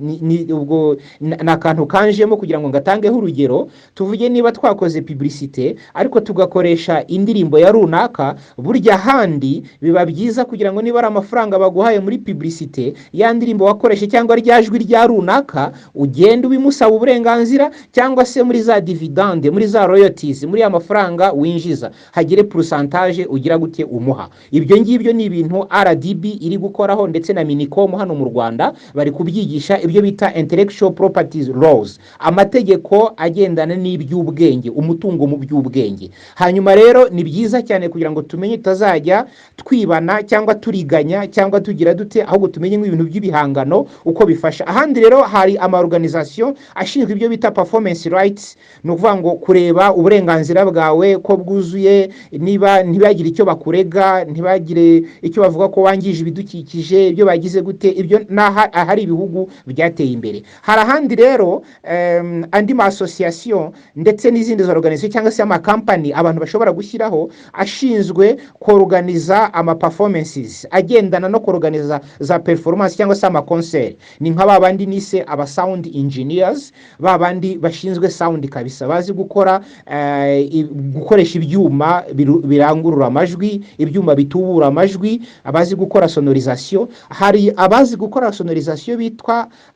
ubwo ni akantu kanjemo kugira ngo ngatangeho urugero. Tuvuge niba twakoze publicité ariko tugakoresha indirimbo ya runaka, burya ahandi biba byiza kugira ngo niba ari amafaranga baguhaye muri publicité, ya ndirimbo wakoreshe cyangwa rya jwi rya runaka, ugende ubimusaba uburenganzira, cyangwa se muri za dividende, muri za royalties, muri ya mafaranga winjiza, hagire pourcentage ugira gute umuha. Ibyo ngibyo ni ibintu RDB iri gukoraho, ndetse na Minicom hano mu Rwanda bari kubyigisha, ibyo bita intellectual properties laws, amategeko agendana n'iby'ubwenge, umutungo mu by'ubwenge. Hanyuma rero ni byiza cyane kugira ngo tumenye, tutazajya twibana cyangwa turiganya cyangwa tugira dute, ahubwo tumenye nk'ibintu by'ibihangano uko bifasha. Ahandi rero hari ama organisation ashinzwe ibyo bita performance rights, ni ukuvuga ngo kureba uburenganzira bwawe ko bwuzuye, niba ntibagire icyo bakurega, ntibagire icyo bavuga ko wangije ibidukikije, ibyo bagize gute. Ibyo n'aha ahari ibihugu byateye imbere. Hari ahandi rero andi ma association ndetse n'izindi za organisation cyangwa se amakampani abantu bashobora gushyiraho ashinzwe koruganiza ama performances agendana no koruganiza za performance cyangwa se ama concert. Ni nka ba bandi nise aba sound engineers, ba bandi bashinzwe sound kabisa, bazi gukora gukoresha ibyuma birangurura amajwi, ibyuma bitubura amajwi, abazi gukora sonorisation. Hari abazi gukora sonorisation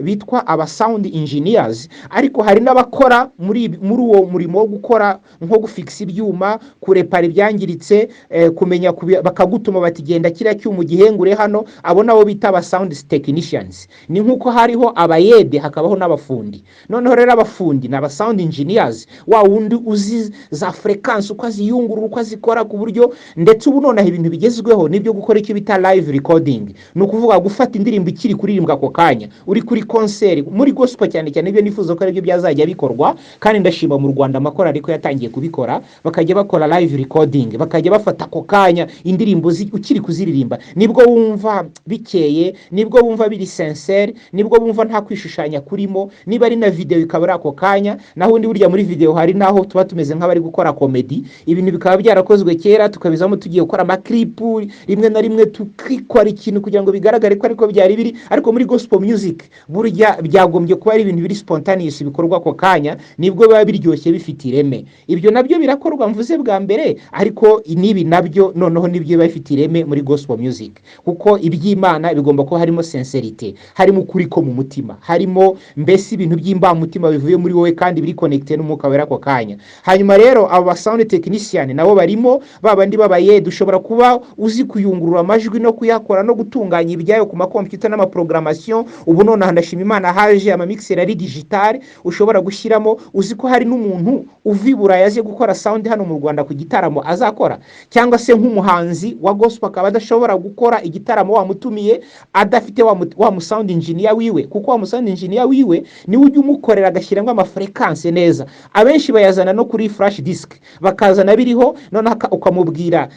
bitwa aba sound engineers, ariko hari n'abakora muri uwo murimo wo gukora nko gufikisa ibyuma, kurepara ibyangiritse, kumenya bakagutuma bati: "Genda kiriya cyuma ugihengure hano." Abo nabo bita aba sound technicians. Ni nk'uko hariho abayede, hakabaho n'abafundi. Noneho rero abafundi ni aba sound engineers, wa wundi uzi za fréquence, uko aziyungurura, uko azikora, ku buryo ndetse ubu nonaha ibintu bigezweho nibyo gukora icyo bita live recording, ni ukuvuga gufata indirimbo ikiri kuririmbwa ako kanya uri kuri concert, muri gospel cyane cyane. Ibyo nifuza ko aribyo byazajya bikorwa, kandi ndashima mu Rwanda amakorali ariko yatangiye kubikora, bakajya bakora live recording, bakajya bafata ako kanya indirimbo ukiri kuziririmba. Nibwo wumva bikeye, nibwo wumva biri sincere, nibwo wumva nta kwishushanya kurimo. Niba ari na video ikaba ari ako kanya. Naho undi burya muri video hari naho tuba tumeze nk'abari gukora comedy, ibintu bikaba byarakozwe kera tukabizamo tugiye gukora ama clip, rimwe na rimwe tukikora ikintu kugira ngo bigaragare ko ariko byari biri. Ariko muri gospel music burya byagombye kuba ari ibintu biri spontaneous, bikorwa ako kanya, nibwo biba biryoshye, bifite ireme. Ibyo nabyo birakorwa mvuze bwa mbere, ariko n'ibi nabyo noneho nibyo biba bifite ireme muri gospel music, kuko iby'Imana bigomba kuba harimo sincérité, harimo ukuri ko mu mutima, harimo mbese ibintu by'imbamutima bivuye muri wowe kandi biri connecté n'Umwuka Wera ako kanya. Hanyuma rero abo ba sound technician nabo barimo, ba bandi b'abayede, ushobora kuba uzi kuyungurura amajwi no kuyakora no gutunganya ibyayo ku makompiyuta n'amaprogrammation. Ubu nonaha ndashima Imana haje ama mixer ari digital ushobora gushyiramo. Uzi ko hari n'umuntu uva i Burayi aje gukora sound hano mu Rwanda ku gitaramo azakora, cyangwa se nk'umuhanzi wa gospel akaba adashobora gukora igitaramo wamutumiye adafite wa mu sound engineer wiwe, kuko wa mu sound engineer wiwe niwe ujya umukorera agashyiramo ama fréquence neza. Abenshi bayazana no kuri flash disk, bakazana biriho, noneho ukamubwira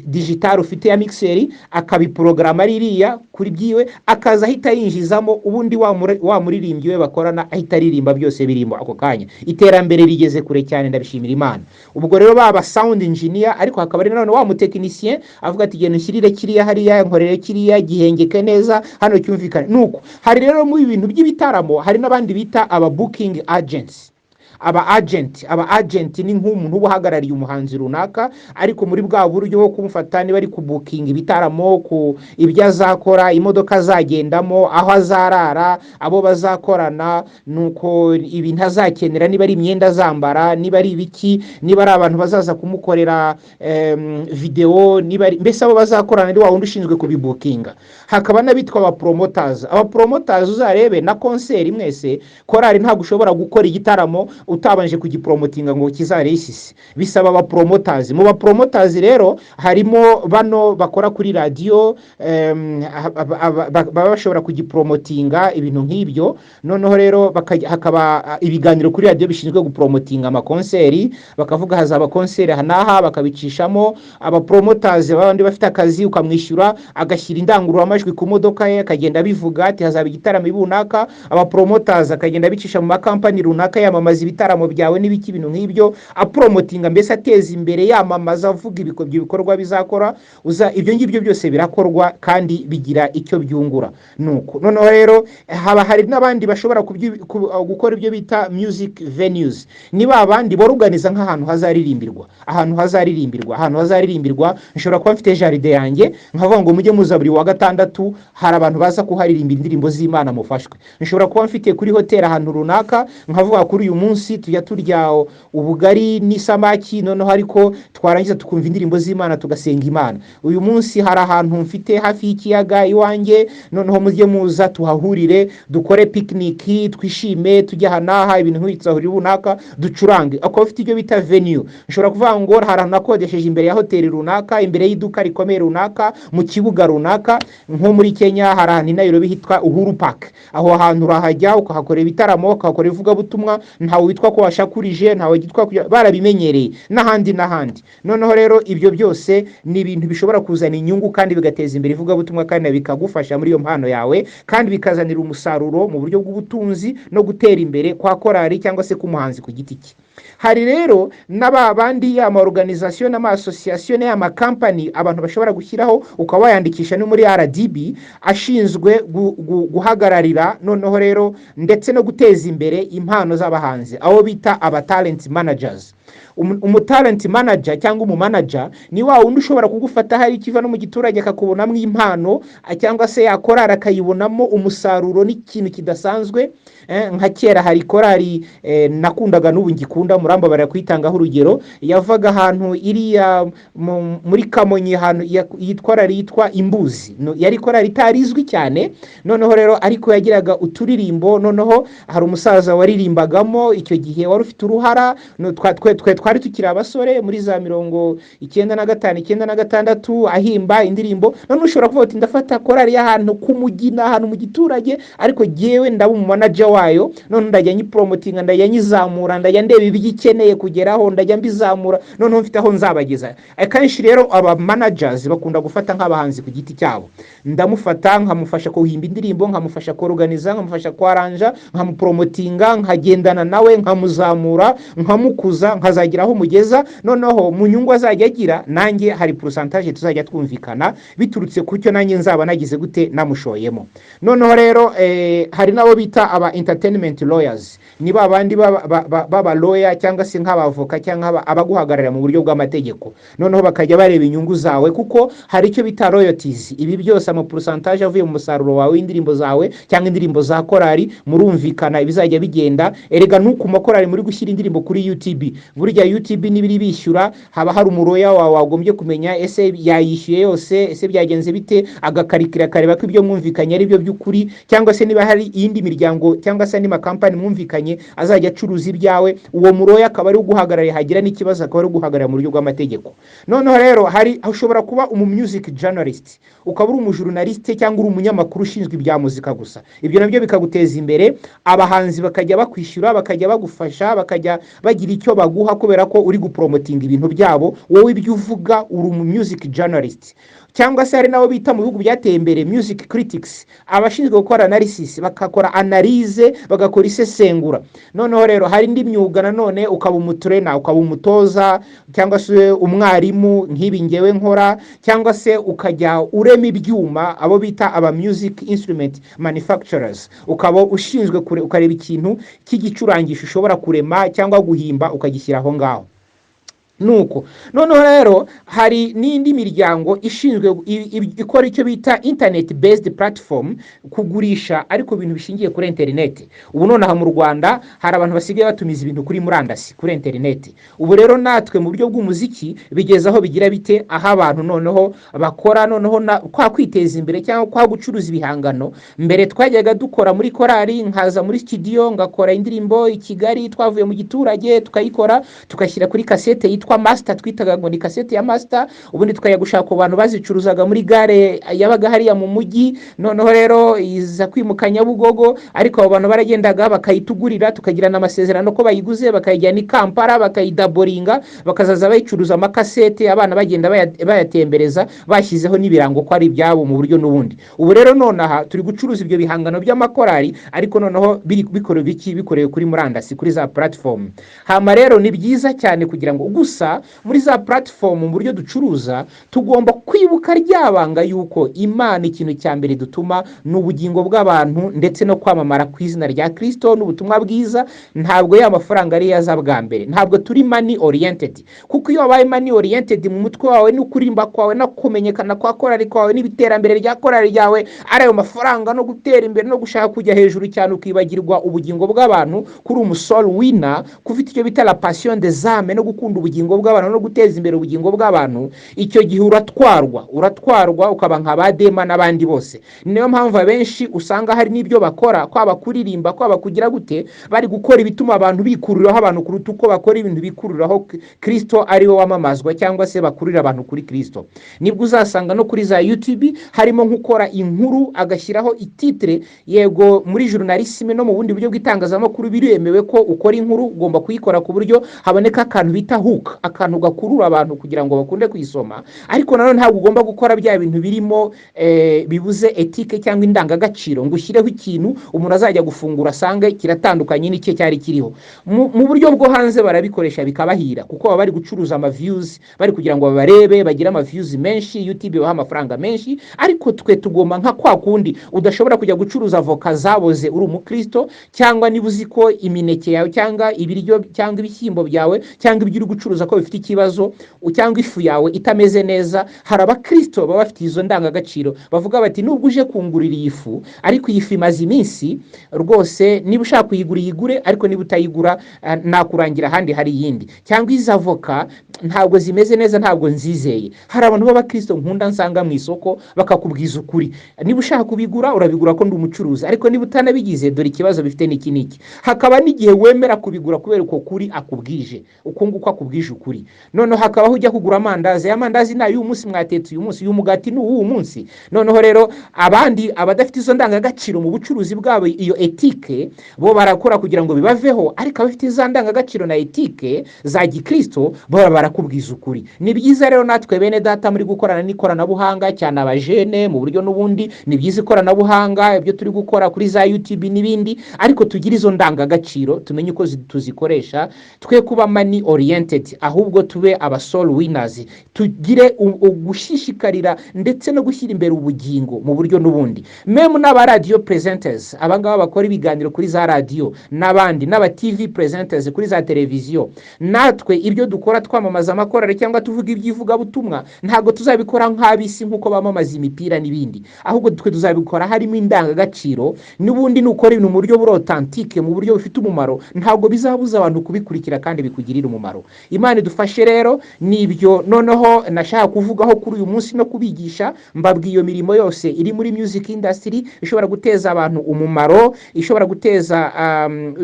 digital ufite ya mixer, akabiporogaramu ari iriya kuri byiwe, akaza ahita yinjizamo, ubundi wa muririmbyi we bakorana ahita aririmba byose birimo ako kanya. Iterambere rigeze kure cyane, ndabishimira Imana. Ubwo rero baba sound engineer, ariko hakaba ari nanone wa mutekinicien avuga ati: "Genda ushyirire kiriya hariya, nkorere kiriya gihengeke neza hano cyumvikane." Nuko hari rero mu bintu by'ibitaramo hari n'abandi bita aba booking agents, aba agent. Aba agent ni nk'umuntu uba uhagarariye umuhanzi runaka, ariko muri bwa buryo bwo kumufata niba ari kubukinga ibitaramo, ku ibyo azakora, imodoka azagendamo, aho azarara, abo bazakorana, nuko ibintu azakenera, niba ari imyenda azambara, niba ari ibiki, niba ari abantu bazaza kumukorera video, niba ari mbese abo bazakorana, ari wa wundi ushinzwe kubibukinga. Hakaba n'abitwa aba promoters. Aba promoters, uzarebe na concert mwese, korali ntabwo ushobora gukora igitaramo Utabanje kugipromotinga ngo kizaréussisse, bisaba abapromoters. Mu bapromoters rero harimo bano bakora kuri radiyo, baba bashobora kugipromotinga, ibintu nk'ibyo. Noneho rero hakaba ibiganiro kuri radiyo bishinzwe gupromotinga amakonseri, bakavuga hazaba konseri aha n'aha, bakabicishamo. Abapromoters babandi bafite akazi, ukamwishyura agashyira indangururamajwi ku modoka ye, akagenda abivuga ati hazaba igitaramo runaka. Abapromoters akagenda abicisha mu makampani runaka yamamaza ibitaramo byawe n'ibiki, ibintu nk'ibyo, apromotinga mbese, ateza imbere, yamamaza, avuga ibyo bikorwa bizakora uza. Ibyo ngibyo byose birakorwa kandi bigira icyo byungura. Nuko noneho rero haba hari n'abandi bashobora gukora ibyo bita music venues. Ni ba bandi borganiza nk'ahantu hazaririmbirwa, ahantu hazaririmbirwa. Nshobora kuba mfite jardin yanjye, nkavuga ngo mujye muza buri wa gatandatu, hari abantu baza kuharirimbira indirimbo z'Imana, mufashwe. Nshobora kuba mfite kuri hoteli ahantu runaka, nkavuga kuri uyu munsi tujya turya ubugari n'isamaki, noneho ariko twarangiza tukumva indirimbo z'Imana, tugasenga Imana. Uyu munsi hari ahantu mfite hafi y'ikiyaga iwanjye, noneho mujye muza tuhahurire, dukore picnic, twishime, tujye aha n'aha, ibintu nk'ibi, tuzahurira runaka ducurange. Akaba afite ibyo bita venue. Nshobora kuvuga ngo hari ahantu nakodesheje imbere ya hoteli runaka, imbere y'iduka rikomeye runaka, mu kibuga runaka. Nko muri Kenya hari ahantu i Nairobi hitwa Uhuru Park. Aho hantu urahajya ukahakorera ibitaramo, ukahakorera ivugabutumwa, ntawe witwa ko washakurije, ntawe witwa barabimenyereye, n'ahandi n'ahandi. Noneho rero ibyo byose ni ibintu bishobora kuzana inyungu kandi bigateza imbere ivugabutumwa, kandi bikagufasha muri iyo mpano yawe, kandi bikazanira umusaruro mu buryo bw'ubutunzi no gutera imbere kwa korali cyangwa se k'umuhanzi ku giti cye. Hari rero n'aba bandi, ya ma organisation n'ama association n'aya makampani abantu bashobora gushyiraho, ukaba wayandikisha no muri RDB, ashinzwe guhagararira noneho rero ndetse no guteza imbere impano z'abahanzi, abo bita aba talent managers. Umutalent manager cyangwa umumanager ni wa wundi ushobora kugufata hari ikiva no mu giturage, akakubonamo impano, cyangwa se yakorara akayibonamo umusaruro n'ikintu kidasanzwe. Nka kera hari korari nakundaga, n'ubu ngikunda, murambabarira kuyitangaho urugero, yavaga ahantu iriya muri Kamonyi, ahantu yitwa korari yitwa Imbuzi. No, yari korari itari izwi cyane, noneho rero ariko yagiraga uturirimbo. Noneho hari umusaza waririmbagamo icyo gihe wari ufite uruhara. No, twe twari tukiri abasore muri za 95, 96, ahimba indirimbo. None ushobora kuvuga uti ndafata korari y'ahantu ku mugina, ahantu mu giturage, ariko jyewe ndaba umumanager wayo. None ndajya nyipromotinga, ndajya nyizamura, ndajya ndeba ibyo ikeneye kugeraho, ndajya mbizamura, noneho mfite aho nzabageza. Akenshi rero aba managers bakunda gufata nk'abahanzi ku giti cyabo. Ndamufata nkamufasha kuhimba indirimbo, nkamufasha kuorganiza, nkamufasha kwaranja, nkamupromotinga, nkagendana nawe, nkamuzamura, nkamukuza, nkazagira aho mugeza. Noneho mu nyungu azajya agira, nanjye hari pourcentage tuzajya twumvikana biturutse ku cyo nanjye nzaba nagize gute, namushoyemo. Noneho rero hari n'abo bita aba entertainment lawyers. Ni ba bandi b'aba lawyer cyangwa se nk'abavoka cyangwa abaguhagararira mu buryo bw'amategeko, noneho bakajya bareba inyungu zawe, kuko hari icyo bita royalties. Ibi byose, amapourcentage avuye mu musaruro wawe w'indirimbo zawe cyangwa indirimbo za korali, murumvikana ibizajya bigenda. Erega nuku makorali muri gushyira indirimbo kuri UTB, burya UTB n'ibiri bishyura, haba hari umulawyer wawe wagombye kumenya ese yayishyuye yose, ese byagenze bite, agakarikira akareba ko ibyo mwumvikanye ari byo by'ukuri, cyangwa se niba hari iyindi miryango cyangwa se andi makampani mwumvikanye azajya acuruza ibyawe, uwo mulawyer akaba ari uguhagarariye, hagira n'ikibazo akaba ari uguhagarara mu buryo bw'amategeko. Noneho rero hari ushobora kuba umu music journalist, ukaba uri umujournaliste cyangwa uri umunyamakuru ushinzwe ibya muzika gusa. Ibyo nabyo bikaguteza imbere, abahanzi bakajya bakwishyura, bakajya bagufasha, bakajya bagira icyo baguha kubera ko uri gupromotinga ibintu byabo. Wowe ibyo uvuga, uri umu music journalist. Cyangwa se hari n'abo bita mu bihugu byateye imbere music critics, abashinzwe gukora analysis, bagakora analyse, bagakora isesengura. Noneho rero hari indi myuga nanone, ukaba umutrainer, ukaba umutoza cyangwa se umwarimu nk'ibi ngewe nkora, cyangwa se ukajya urema ibyuma, abo bita aba music instrument manufacturers, ukaba ushinzwe ukareba ikintu cy'igicurangisho ushobora kurema cyangwa guhimba, ukagishyira aho ngaho. Nuko noneho rero hari n'indi miryango ishinzwe ikora icyo bita internet based platform, kugurisha ariko ibintu bishingiye kuri interineti. Ubu nonaha mu Rwanda hari abantu basigaye batumiza ibintu kuri murandasi, kuri interineti. Ubu rero natwe mu buryo bw'umuziki bigeze aho bigira bite, aho abantu noneho bakora noneho kwa kwiteza imbere cyangwa kwa gucuruza ibihangano. Mbere twajyaga dukora muri korali, nkaza muri studio ngakora indirimbo i Kigali, twavuye mu giturage, tukayikora, tugashyira kuri kasete yitwa master, twitaga ngo ni kasete ya master. Ubundi tukajya gushaka ku bantu bazicuruzaga muri gare yabaga hariya mu mujyi. Noneho rero iza kwimuka Nyabugogo, ariko abo bantu baragendaga bakayitugurira, tukagirana amasezerano ko bayiguze, bakayijyana i Kampala, bakayidaboringa, bakazaza bayicuruza amakasete, abana bagenda bayatembereza, bashyizeho n'ibirango ko ari ibyabo mu buryo n'ubundi. Ubu rero nonaha turi gucuruza ibyo bihangano by'amakorali, ariko noneho biri bikorewe iki? Bikorewe kuri murandasi, kuri za platform. Hama rero ni byiza cyane kugira ngo gusa muri za platform, mu buryo ducuruza, tugomba kwibuka rya banga yuko Imana ikintu cya mbere dutuma ni ubugingo bw'abantu ndetse no kwamamara ku izina rya Kristo n'ubutumwa bwiza. Ntabwo ya mafaranga ariyo aza bwa mbere, ntabwo turi money oriented, kuko iyo wabaye money oriented mu mutwe wawe no kurimba kwawe no kumenyekana kwa korali kwawe n'ibiterambere rya korali ryawe ari ayo mafaranga no gutera imbere no gushaka kujya hejuru cyane, ukibagirwa ubugingo bw'abantu, kuri umu soul winner, kufite icyo bita la passion des âmes no gukunda ubugingo bw'abantu no guteza imbere ubugingo bw'abantu, icyo gihe uratwarwa, uratwarwa ukaba nka ba Dema n'abandi bose. Niyo mpamvu abenshi usanga hari n'ibyo bakora, kwaba kuririmba, kwaba kugira gute, bari gukora ibituma abantu bikururiraho abantu kuruta uko bakora ibintu bikururiraho Kristo ari we wamamazwa, cyangwa se bakururira abantu kuri Kristo. Nibwo uzasanga no kuri za YouTube harimo nk'ukora inkuru agashyiraho i titre. Yego, muri journalisme no mu bundi buryo bw'itangazamakuru biremewe ko ukora inkuru, ugomba kuyikora ku buryo haboneka akantu bita hook, akantu gakurura abantu kugira ngo bakunde kuyisoma. Ariko nanone ntabwo ugomba gukora bya bintu birimo bibuze éthique cyangwa indangagaciro, ngo ushyireho ikintu umuntu azajya gufungura asange kiratandukanye n'icyo cyari kiriho. Mu buryo bwo hanze barabikoresha bikabahira, kuko baba bari gucuruza ama views, bari kugira ngo babarebe, bagire ama views menshi, YouTube baha amafaranga menshi. Ariko twe tugomba nka kwa kundi udashobora kujya gucuruza avoka zaboze uri umukristo, cyangwa niba uzi ko imineke yawe cyangwa ibiryo cyangwa ibishyimbo byawe cyangwa ibyo uri gucuruza ko bifite ikibazo, cyangwa ifu yawe itameze neza. Hari abakristo baba bafite izo ndangagaciro, bavuga bati: "Nubwo uje kungurira iyi fu, ariko iyi fu imaze iminsi rwose, niba ushaka kuyigura uyigure, ariko niba utayigura nakurangira ahandi hari iyindi", cyangwa izi avoka ntabwo zimeze neza, ntabwo nzizeye. Hari abantu b'abakristo nkunda nsanga mu isoko bakakubwiza ukuri: "Niba ushaka kubigura urabigura ko ndi umucuruzi, ariko niba utanabigize, dore ikibazo bifite n'iki n'iki." Hakaba n'igihe wemera kubigura kubera uko kuri akubwije, uko nguko akubwije ukuri. Noneho hakabaho ujya kugura amandazi, aya mandazi ni ay'uyu munsi, mwatetse uyu munsi, uyu mugati ni uw'uyu munsi. Noneho rero abandi, abadafite izo ndangagaciro mu bucuruzi bwabo, iyo éthique, bo barakora kugira ngo bibaveho. Ariko abafite za ndangagaciro na éthique za gikristo bo barakubwiza ukuri. Ni byiza rero natwe bene data muri gukorana n'ikoranabuhanga, cyane abajene mu buryo n'ubundi, ni byiza ikoranabuhanga, ibyo turi gukora kuri za YouTube n'ibindi, ariko tugire izo ndangagaciro, tumenye uko tuzikoresha, twe kuba money oriented, ahubwo tube aba soul winners, tugire gushishikarira ndetse no gushyira imbere ubugingo mu buryo n'ubundi. Même n'aba radio presenters, abangaba bakora ibiganiro kuri za radiyo n'abandi, n'aba TV presenters kuri za televiziyo, natwe ibyo dukora twamamaza amakorari cyangwa tuvuga iby'ivugabutumwa, ntabwo tuzabikora nk'ab'isi nk'uko bamamaza imipira n'ibindi, ahubwo twe tuzabikora harimo indangagaciro n'ubundi. Nukora ibintu mu buryo buri authentique, mu buryo bufite umumaro, ntabwo bizabuza abantu kubikurikira kandi bikugirira umumaro. Imana idufashe rero. Nibyo noneho nashaka kuvugaho kuri uyu munsi no kubigisha. Mbabwiye iyo mirimo yose iri muri music industry ishobora guteza abantu umumaro, ishobora guteza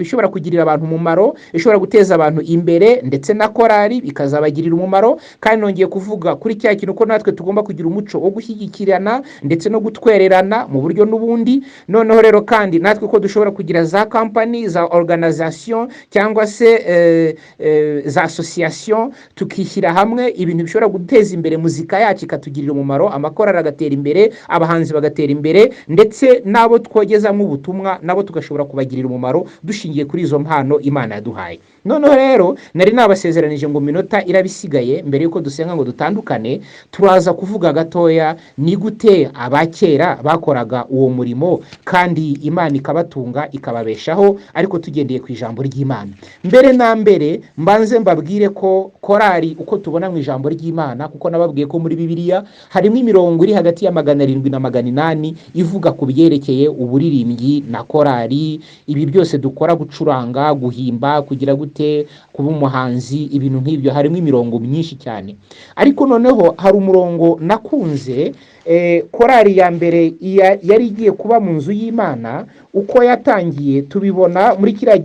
ishobora kugirira abantu umumaro, ishobora guteza abantu imbere, ndetse na korali bikazabagirira umumaro. Kandi nongeye kuvuga kuri cya kintu ko natwe tugomba kugira umuco wo gushyigikirana ndetse no gutwererana mu buryo n'ubundi. Noneho rero kandi natwe ko dushobora kugira za company, za organization, cyangwa se za association, tukishyira hamwe ibintu bishobora guteza imbere muzika yacu, ikatugirira umumaro, amakorali agatera imbere, abahanzi bagatera imbere, ndetse n'abo twogezamo ubutumwa nabo tugashobora kubagirira umumaro dushingiye kuri izo mpano Imana yaduhaye. Noneho rero nari nabasezeranije ngo minota irabisigaye mbere y'uko dusenga ngo dutandukane, turaza kuvuga gatoya ni gute abakera bakoraga uwo murimo kandi Imana ikabatunga, ikababeshaho, ariko tugendeye ku ijambo ry'Imana. Mbere na mbere mbanze mbabwire ko ko korari uko tubona mu ijambo ry'Imana, kuko nababwiye ko muri Bibiliya harimo imirongo iri hagati ya 700 na 800 ivuga ku byerekeye uburirimbyi na korari, ibi byose dukora, gucuranga, guhimba, kugira gute, kuba umuhanzi, ibintu nk'ibyo, harimo imirongo myinshi cyane. Ariko noneho hari umurongo nakunze. Korari ya mbere yari igiye kuba mu nzu y'Imana, uko yatangiye tubibona muri kiriya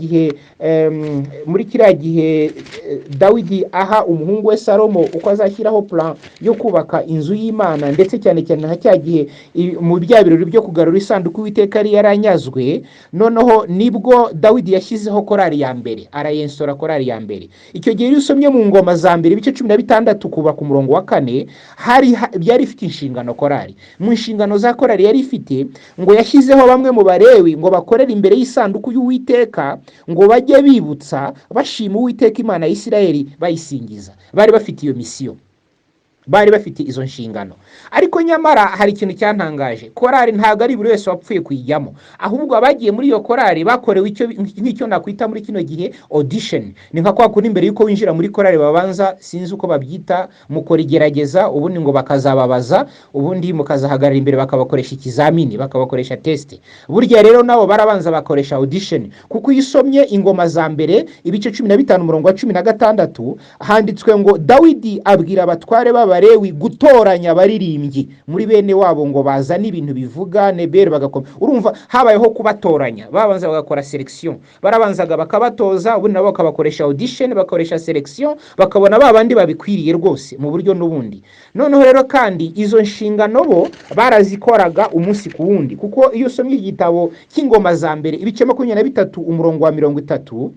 gihe, Dawidi aha umuhungu we Salomo uko azashyiraho plan yo kubaka inzu y'Imana, ndetse cyane cyane nka cya gihe mu bya birori byo kugarura isanduku y'Uwiteka yari yaranyazwe. Noneho nibwo Dawidi yashyizeho korari ya mbere, arayensora korari ya mbere. Icyo gihe iyo usomye mu Ngoma za Mbere ibice 16 kuva ku murongo wa 4, hari byari ifite inshingano korari. Mu nshingano za korari yari ifite, ngo yashyizeho bamwe mu Barewi ngo bakorere imbere y'isanduku y'Uwiteka, ngo bajye bibutsa bashima Uwiteka Imana ya Isirayeli bayisingiza. Bari bafite iyo misiyo, bari bafite izo nshingano. Ariko nyamara hari ikintu cyantangaje: korari ntabwo ari buri wese wapfuye kuyijyamo, ahubwo abagiye muri iyo korari bakorewe icyo nk'icyo nakwita muri kino gihe audition. Ni nka kwa kundi mbere y'uko winjira muri korari babanza, sinzi uko babyita, mukora igerageza, ubundi ngo bakazababaza, ubundi mukazahagarara imbere bakabakoresha ikizamini, bakabakoresha test. Burya rero nabo barabanza bakoresha audition, kuko iyo usomye Ingoma za Mbere ibice 15 umurongo wa 16, handitswe ngo Dawidi abwira abatware b'Abarewi gutoranya abaririmbyi muri bene wabo ngo bazane ibintu bivuga neberi bagakoma. Urumva habayeho kubatoranya, babanza bagakora selection, barabanzaga bakabatoza, ubundi nabo bakabakoresha audition, bakakoresha selection, bakabona ba bandi babikwiriye rwose mu buryo n'ubundi. Noneho rero kandi izo nshingano bo barazikoraga umunsi ku wundi, kuko iyo usomye igitabo cy'Ingoma za Mbere ibice 23 umurongo wa 30,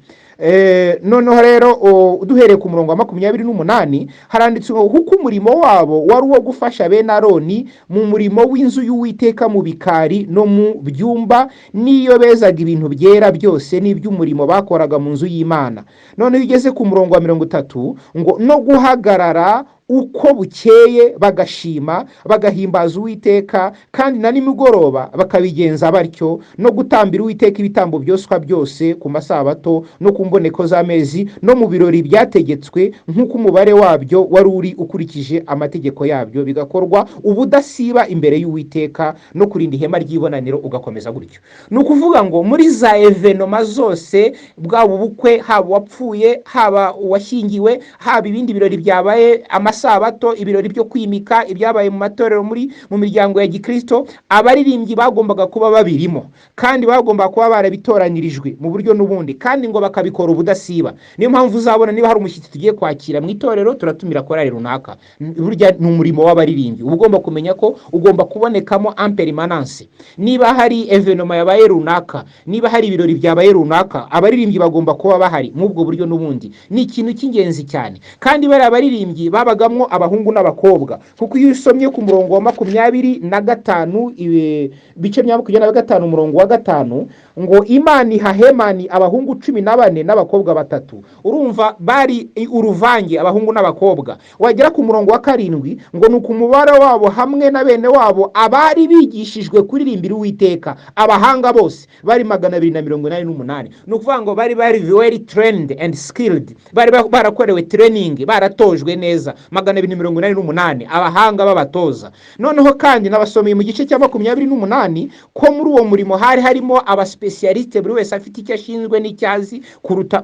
noneho rero duhereye ku murongo wa 28, haranditse ngo kuko umurimo wabo wari uwo gufasha bene Aroni mu murimo w'inzu y'Uwiteka mu bikari no mu byumba, n'iyo bezaga ibintu byera byose n'iby'umurimo bakoraga mu nzu y'Imana. Noneho iyo ugeze ku murongo wa 30, ngo no guhagarara uko bukeye bagashima bagahimbaza Uwiteka, kandi na nimugoroba bakabigenza batyo, no gutambira Uwiteka ibitambo byoswa byose ku masabato no ku mboneko z'amezi no mu birori byategetswe, nk'uko umubare wabyo wari uri ukurikije amategeko yabyo, bigakorwa ubudasiba imbere y'Uwiteka, no kurinda ihema ry'ibonaniro, ugakomeza gutyo. Ni ukuvuga ngo muri za événements zose, bwaba ubukwe, haba uwapfuye, haba uwashyingiwe, haba ibindi birori byabaye, amasabato, ibirori byo kwimika, ibyabaye mu matorero, mu miryango ya gikristo, abaririmbyi bagombaga kuba babirimo, kandi bagombaga kuba barabitoranyirijwe mu buryo n'ubundi, kandi ngo bakabikora ubudasiba. Niyo mpamvu uzabona niba hari umushyitsi tugiye kwakira mu itorero, turatumira korali runaka. Burya ni umurimo w'abaririmbyi, uba ugomba kumenya ko ugomba kubonekamo en permanence. Niba hari événement yabaye runaka, niba hari ibirori byabaye runaka, abaririmbyi bagomba kuba bahari mw'ubwo buryo n'ubundi. Ni ikintu cy'ingenzi cyane. Kandi bariya baririmbyi babagamo abahungu n'abakobwa, kuko iyo usomye ku murongo wa 25, ibice bya 25 umurongo wa 5, ngo Imana iha Hemani abahungu 14 n'abakobwa batatu. Urumva bari uruvange, abahungu n'abakobwa. Wagera ku murongo wa 7, ngo ni umubare wabo hamwe na bene wabo abari bigishijwe kuririmbira Uwiteka, abahanga bose bari 288. Ni ukuvuga ngo bari well trained and skilled, bari barakorewe training, baratojwe neza, 288 abahanga b'abatoza. Noneho kandi nabasomeye mu gice cya 28 ko muri uwo murimo hari harimo abaspécialistes, buri wese afite icyo ashinzwe n'icyazi kuruta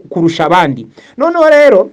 kurusha abandi. Noneho rero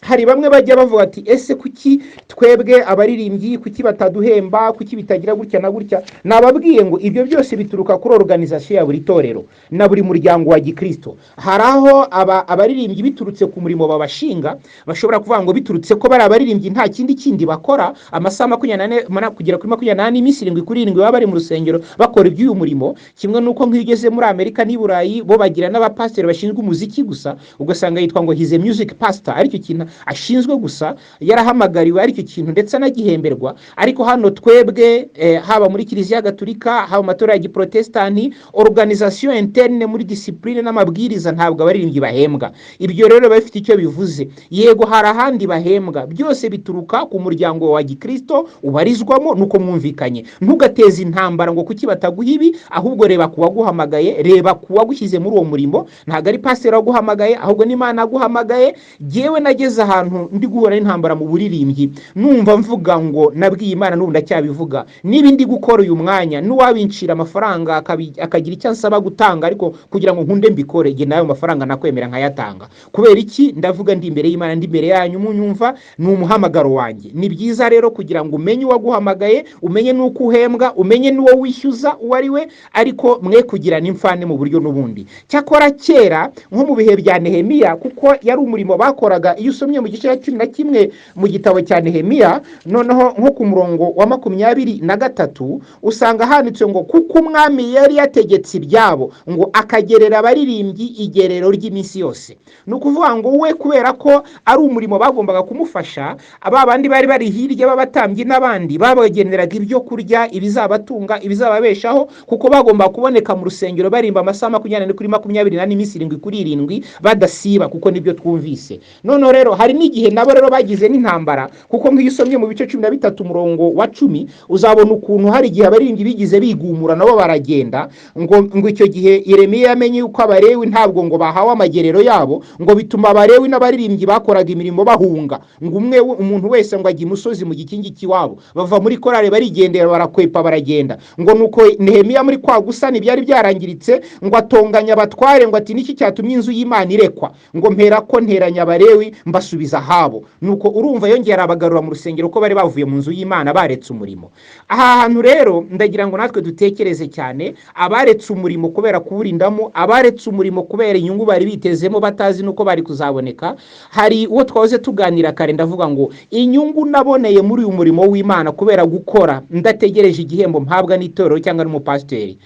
hari bamwe bajya bavuga ati: "Ese kuki twebwe abaririmbyi, kuki bataduhemba, kuki bitagira gutya na gutya?" Nababwiye ngo ibyo byose bituruka kuri organisation ya buri torero na buri muryango wa gikristo. Hari aho abaririmbyi biturutse ku murimo babashinga bashobora kuvuga ngo biturutse ko bari abaririmbyi, nta kindi bakora, amasaha 24 kugera kuri 24, iminsi 7 kuri 7 baba bari mu rusengero bakora iby'uyu murimo. Kimwe n'uko nk'iyo ugeze muri Amerika n'i Burayi, bo bagira n'abapasiteri bashinzwe umuziki gusa, ugasanga yitwa ngo he's a music pastor, aricyo kintu. ashinzwe gusa, yarahamagariwe aricyo kintu ndetse anagihemberwa. Ariko hano twebwe, haba muri Kiliziya Gatulika, haba mu matorero ya giprotesitanti, organisation interne muri discipline n'amabwiriza, ntabwo abaririmbyi bahembwa. Ibyo rero biba bifite icyo bivuze. Yego, hari ahandi bahembwa. Byose bituruka ku muryango wa gikristo ubarizwamo nuko mwumvikanye. Ntugateze intambara ngo kuki bataguha ibi, ahubwo reba ku waguhamagaye, reba ku wagushyize muri uwo murimo. Ntabwo ari pasiteri waguhamagaye, ahubwo n'Imana yaguhamagaye. Jyewe nageze ahantu ndi guhura n'intambara mu buririmbyi, numva mvuga ngo nabwiye Imana, n'ubu ndacyabivuga, niba ndi gukora uyu mwanya, n'uwabincira amafaranga akagira icyo ansaba gutanga, ariko kugira ngo nkunde mbikore, jye nayo mafaranga nakwemera nkayatanga. Kubera iki? Ndavuga ndi imbere y'Imana, ndi imbere yanyu munyumva, ni umuhamagaro wanjye. Ni byiza rero kugira ngo umenye uwaguhamagaye, umenye n'uko uhembwa, umenye n'uwo wishyuza uwo ari we, ariko mwe kugirana imfane mu buryo n'ubundi. Cyakora kera, nko mu bihe bya Nehemiya, kuko yari umurimo bakoraga, iyo usomye mu gice cya 11 mu gitabo cya Nehemiya, noneho nko ku murongo wa 23, usanga handitse ngo kuko umwami yari yategetse ibyabo, ngo akagerera abaririmbyi igerero ry'iminsi yose. Ni ukuvuga ngo we, kubera ko ari umurimo bagombaga kumufasha, aba bandi bari bari hirya b'abatambyi n'abandi babageneraga ibyo kurya, ibizabatunga, ibizababeshaho, kuko bagomba kuboneka mu rusengero barimba amasaha 24/24, iminsi 7/7, badasiba, kuko nibyo twumvise. Noneho rero hari n'igihe nabo rero bagize n'intambara, kuko nk'iyo usomye mu bice 13 umurongo wa 10, uzabona ukuntu hari igihe abaririmbyi bigize bigumura nabo baragenda. Ngo icyo gihe Yeremiya yamenye yuko Abarewi ntabwo ngo bahawe amagerero yabo, ngo bituma Abarewi n'abaririmbyi bakoraga imirimo bahunga, ngo umwe, umuntu wese ngo ajya imusozi mu gikingi cy'iwabo. Bava muri korale barigendera, barakwepa, baragenda. Ngo nuko Nehemiya muri kwa gusana ibyari byarangiritse, ngo atonganya abatware, ngo ati: "Niki cyatumye inzu y'Imana irekwa?" Ngo mpera ko nteranya Abarewi mbasubiza ahabo. Nuko urumva yongera abagarura mu rusengero, ko bari bavuye mu nzu y'Imana, baretse umurimo. Aha hantu rero ndagira ngo natwe dutekereze cyane abaretse umurimo kubera kuwurindamo, abaretse umurimo kubera inyungu bari bitezemo batazi n'uko bari kuzaboneka. Hari uwo twahoze tuganira kare, ndavuga ngo inyungu naboneye muri uyu murimo w'Imana kubera gukora ndategereje igihembo mpabwa n'itorero cyangwa n'umupasiteri,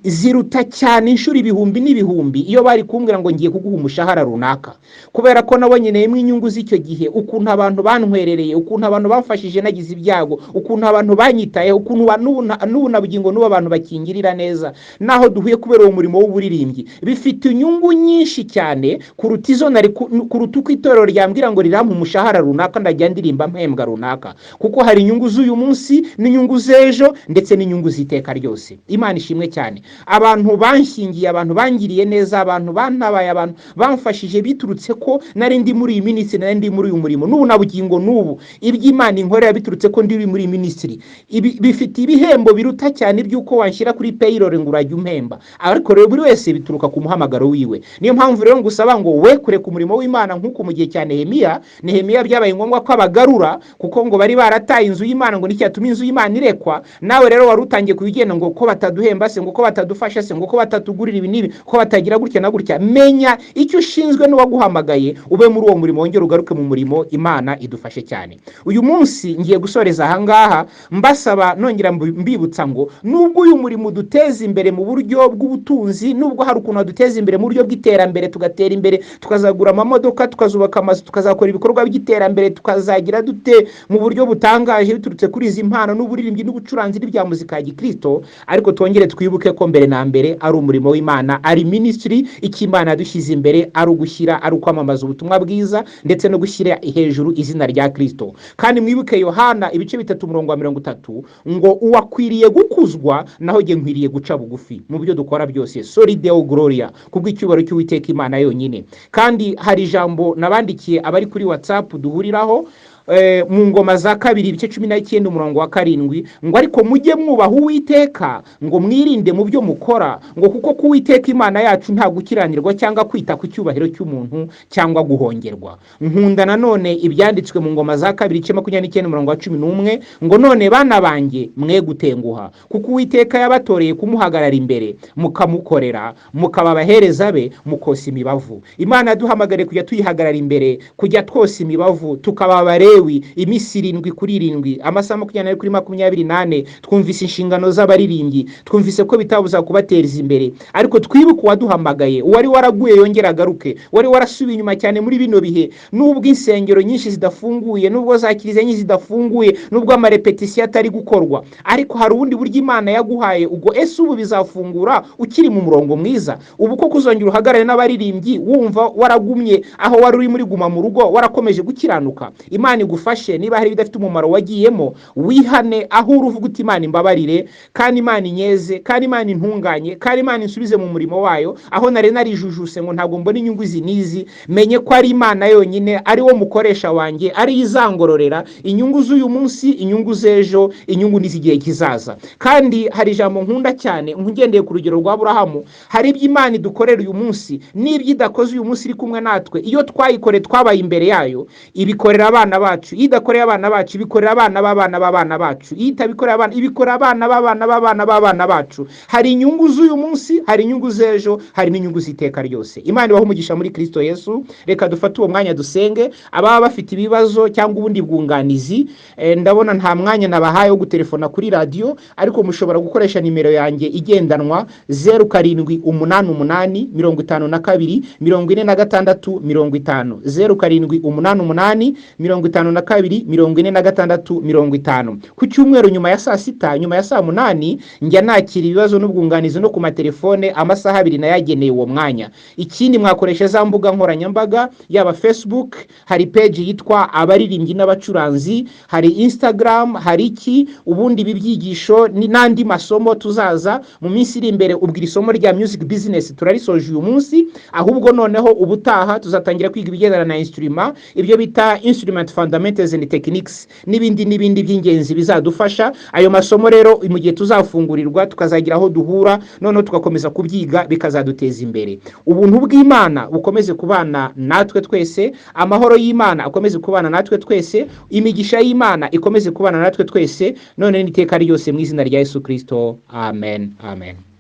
ziruta cyane inshuro ibihumbi n'ibihumbi iyo bari kumbwira ngo ngiye kuguha umushahara runaka, kubera ko nabonye nemwe inyungu z'icyo gihe, ukuntu abantu bantwerereye, ukuntu abantu bamfashije nagize ibyago, ukuntu abantu banyitayeho, ukuntu n'ubu na bugingo n'ubu abantu bakingirira neza naho duhuye kubera uwo murimo w'uburirimbyi. Bifite inyungu nyinshi cyane kuruta izo nari kuruta uko itorero ryambwira ngo rirampa umushahara runaka, ndajya ndirimba mpembwa runaka, kuko hari inyungu z'uyu munsi n'inyungu z'ejo ndetse n'inyungu z'iteka ryose. Imana ishimwe cyane. Abantu banshyingiye, abantu bangiriye neza, abantu bantabaye, abantu bamfashije biturutse ko nari ndi muri iyi minisitiri, nari ndi muri uyu murimo, n'ubu na bugingo n'ubu iby'Imana inkorera biturutse ko ndi muri iyi minisitiri, ibi bifite ibihembo biruta cyane iby'uko wanshyira kuri payroll ngo urajya umpemba. Ariko rero buri wese bituruka ku muhamagaro wiwe. Niyo mpamvu rero ngusaba ngo we kureka umurimo w'Imana nk'uko mu gihe cya Nehemiya, Nehemiya byabaye ngombwa ko abagarura, kuko ngo bari barataye inzu y'Imana, ngo nicyatumye inzu y'Imana irekwa. Nawe rero wari utangiye kubigenda ngo ko bataduhemba se, ngo ko batadufasha se, ngo ko batatugurira ibi n'ibi, ko batagira gutya na gutya, menya icyo ushinzwe n'uwaguhamagaye, ube muri uwo murimo, wongere ugaruke mu murimo. Imana idufashe cyane. Uyu munsi ngiye gusoreza ahangaha, mbasaba, nongera mbibutsa ngo nubwo uyu murimo uduteza imbere mu buryo bw'ubutunzi, nubwo hari ukuntu waduteza imbere mu buryo bw'iterambere, tugatera imbere, tukazagura amamodoka, tukazubaka amazu, tukazakora ibikorwa by'iterambere, tukazagira dute mu buryo butangaje biturutse kuri izi mpano n'uburirimbyi n'ubucuranzi n'ibya muzika ya gikristo, ariko twongere twibuke ko mbere na mbere ari umurimo w'Imana, ari ministry. Icyo Imana yadushyize imbere ari ugushyira, ari ukwamamaza ubutumwa bwiza ndetse no gushyira hejuru izina rya Kristo. Kandi mwibuke Yohana ibice 3 umurongo wa 30, ngo uwakwiriye gukuzwa, naho jye nkwiriye guca bugufi mu byo dukora byose. Soli Deo Gloria, kubw'icyubahiro cy'Uwiteka Imana yonyine. Kandi hari ijambo nabandikiye abari kuri WhatsApp duhuriraho, mu Ngoma za Kabiri ibice 19 umurongo wa 7, ngo ariko mujye mwubaha Uwiteka, ngo mwirinde mu byo mukora, ngo kuko ku Uwiteka Imana yacu nta gukiranirwa cyangwa kwita ku cyubahiro cy'umuntu cyangwa guhongerwa. Nkunda nanone ibyanditswe mu Ngoma za Kabiri ibice 29 umurongo wa 11, ngo none bana banjye, mwe gutenguha, kuko Uwiteka yabatoreye kumuhagarara imbere, mukamukorera, mukaba abahereza be, mukosa imibavu. Imana yaduhamagariye kujya tuyihagarara imbere, kujya twosa imibavu, tukaba Abarewi. z'Abalewi iminsi 7 kuri 7, amasaha 24 kuri 24. Twumvise inshingano z'abaririmbyi, twumvise ko bitabuza kubateza imbere, ariko twibuke uwaduhamagaye. Uwari waraguye yongera agaruke, wari warasubiye inyuma cyane muri bino bihe, nubwo insengero nyinshi zidafunguye, nubwo za kiliziya nyinshi zidafunguye, nubwo amarepetisiyo atari gukorwa, ariko hari ubundi buryo Imana yaguhaye. Ubwo ese ubu bizafungura ukiri mu murongo mwiza? Ubu ko kuzongera uhagarare n'abaririmbyi wumva waragumye aho wari uri muri guma mu rugo, warakomeje gukiranuka? Imana igufashe. Niba hari ibidafite umumaro wagiyemo, wihane aho uri, uvuga uti: "Imana imbabarire, kandi Imana inyeze, kandi Imana intunganye, kandi Imana insubize mu murimo wayo aho nari narijujuse ngo ntabwo mbona inyungu izi n'izi." Menye ko ari Imana yonyine, ari wo mukoresha wanjye, ari izangororera inyungu z'uyu munsi, inyungu z'ejo, inyungu n'iz'igihe kizaza. Kandi hari ijambo nkunda cyane, ngendeye ku rugero rwa Aburahamu: hari ibyo Imana idukorera uyu munsi n'ibyo idakoze uyu munsi iri kumwe natwe. Iyo twayikoreye, twabaye imbere yayo, ibikorera abana bacu. Iyo idakoreye abana bacu, ibikorera abana b'abana b'abana bacu. Iyo itabikorera abana, ibikorera abana b'abana b'abana b'abana bacu. Hari inyungu z'uyu munsi, hari inyungu z'ejo, hari n'inyungu z'iteka ryose. Imana ibahe umugisha muri Kristo Yesu. Reka dufate uwo mwanya dusenge. Ababa bafite ibibazo cyangwa ubundi bwunganizi, ndabona nta mwanya nabahaye wo gutelefona kuri radiyo, ariko mushobora gukoresha nimero yanjye igendanwa: 0788 52 46 50, 0788 52 46 50. Ku cyumweru nyuma ya saa 6, nyuma ya saa 8, njya nakira ibibazo n'ubwunganizi no ku matelefone, amasaha 2 nayageneye uwo mwanya. Ikindi, mwakoresha za mbuga nkoranyambaga, yaba Facebook, hari page yitwa Abaririmbyi n'Abacuranzi, hari Instagram, hari iki. Ubundi ibi byigisho n'andi masomo tuzaza mu minsi iri imbere. Ubwo iri somo rya music business turarisoje uyu munsi, ahubwo noneho ubutaha tuzatangira kwiga ibigendana na instrument, ibyo bita instrument fundamentals and techniques, n'ibindi n'ibindi by'ingenzi bizadufasha. Ayo masomo rero, mu gihe tuzafungurirwa tukazagira aho duhura, noneho tugakomeza kubyiga, bikazaduteza imbere. Ubuntu bw'Imana bukomeze kubana natwe twese, amahoro y'Imana akomeze kubana natwe twese, imigisha y'Imana ikomeze kubana natwe twese, none n'iteka ryose, mu izina rya Yesu Kristo. Amen, amen.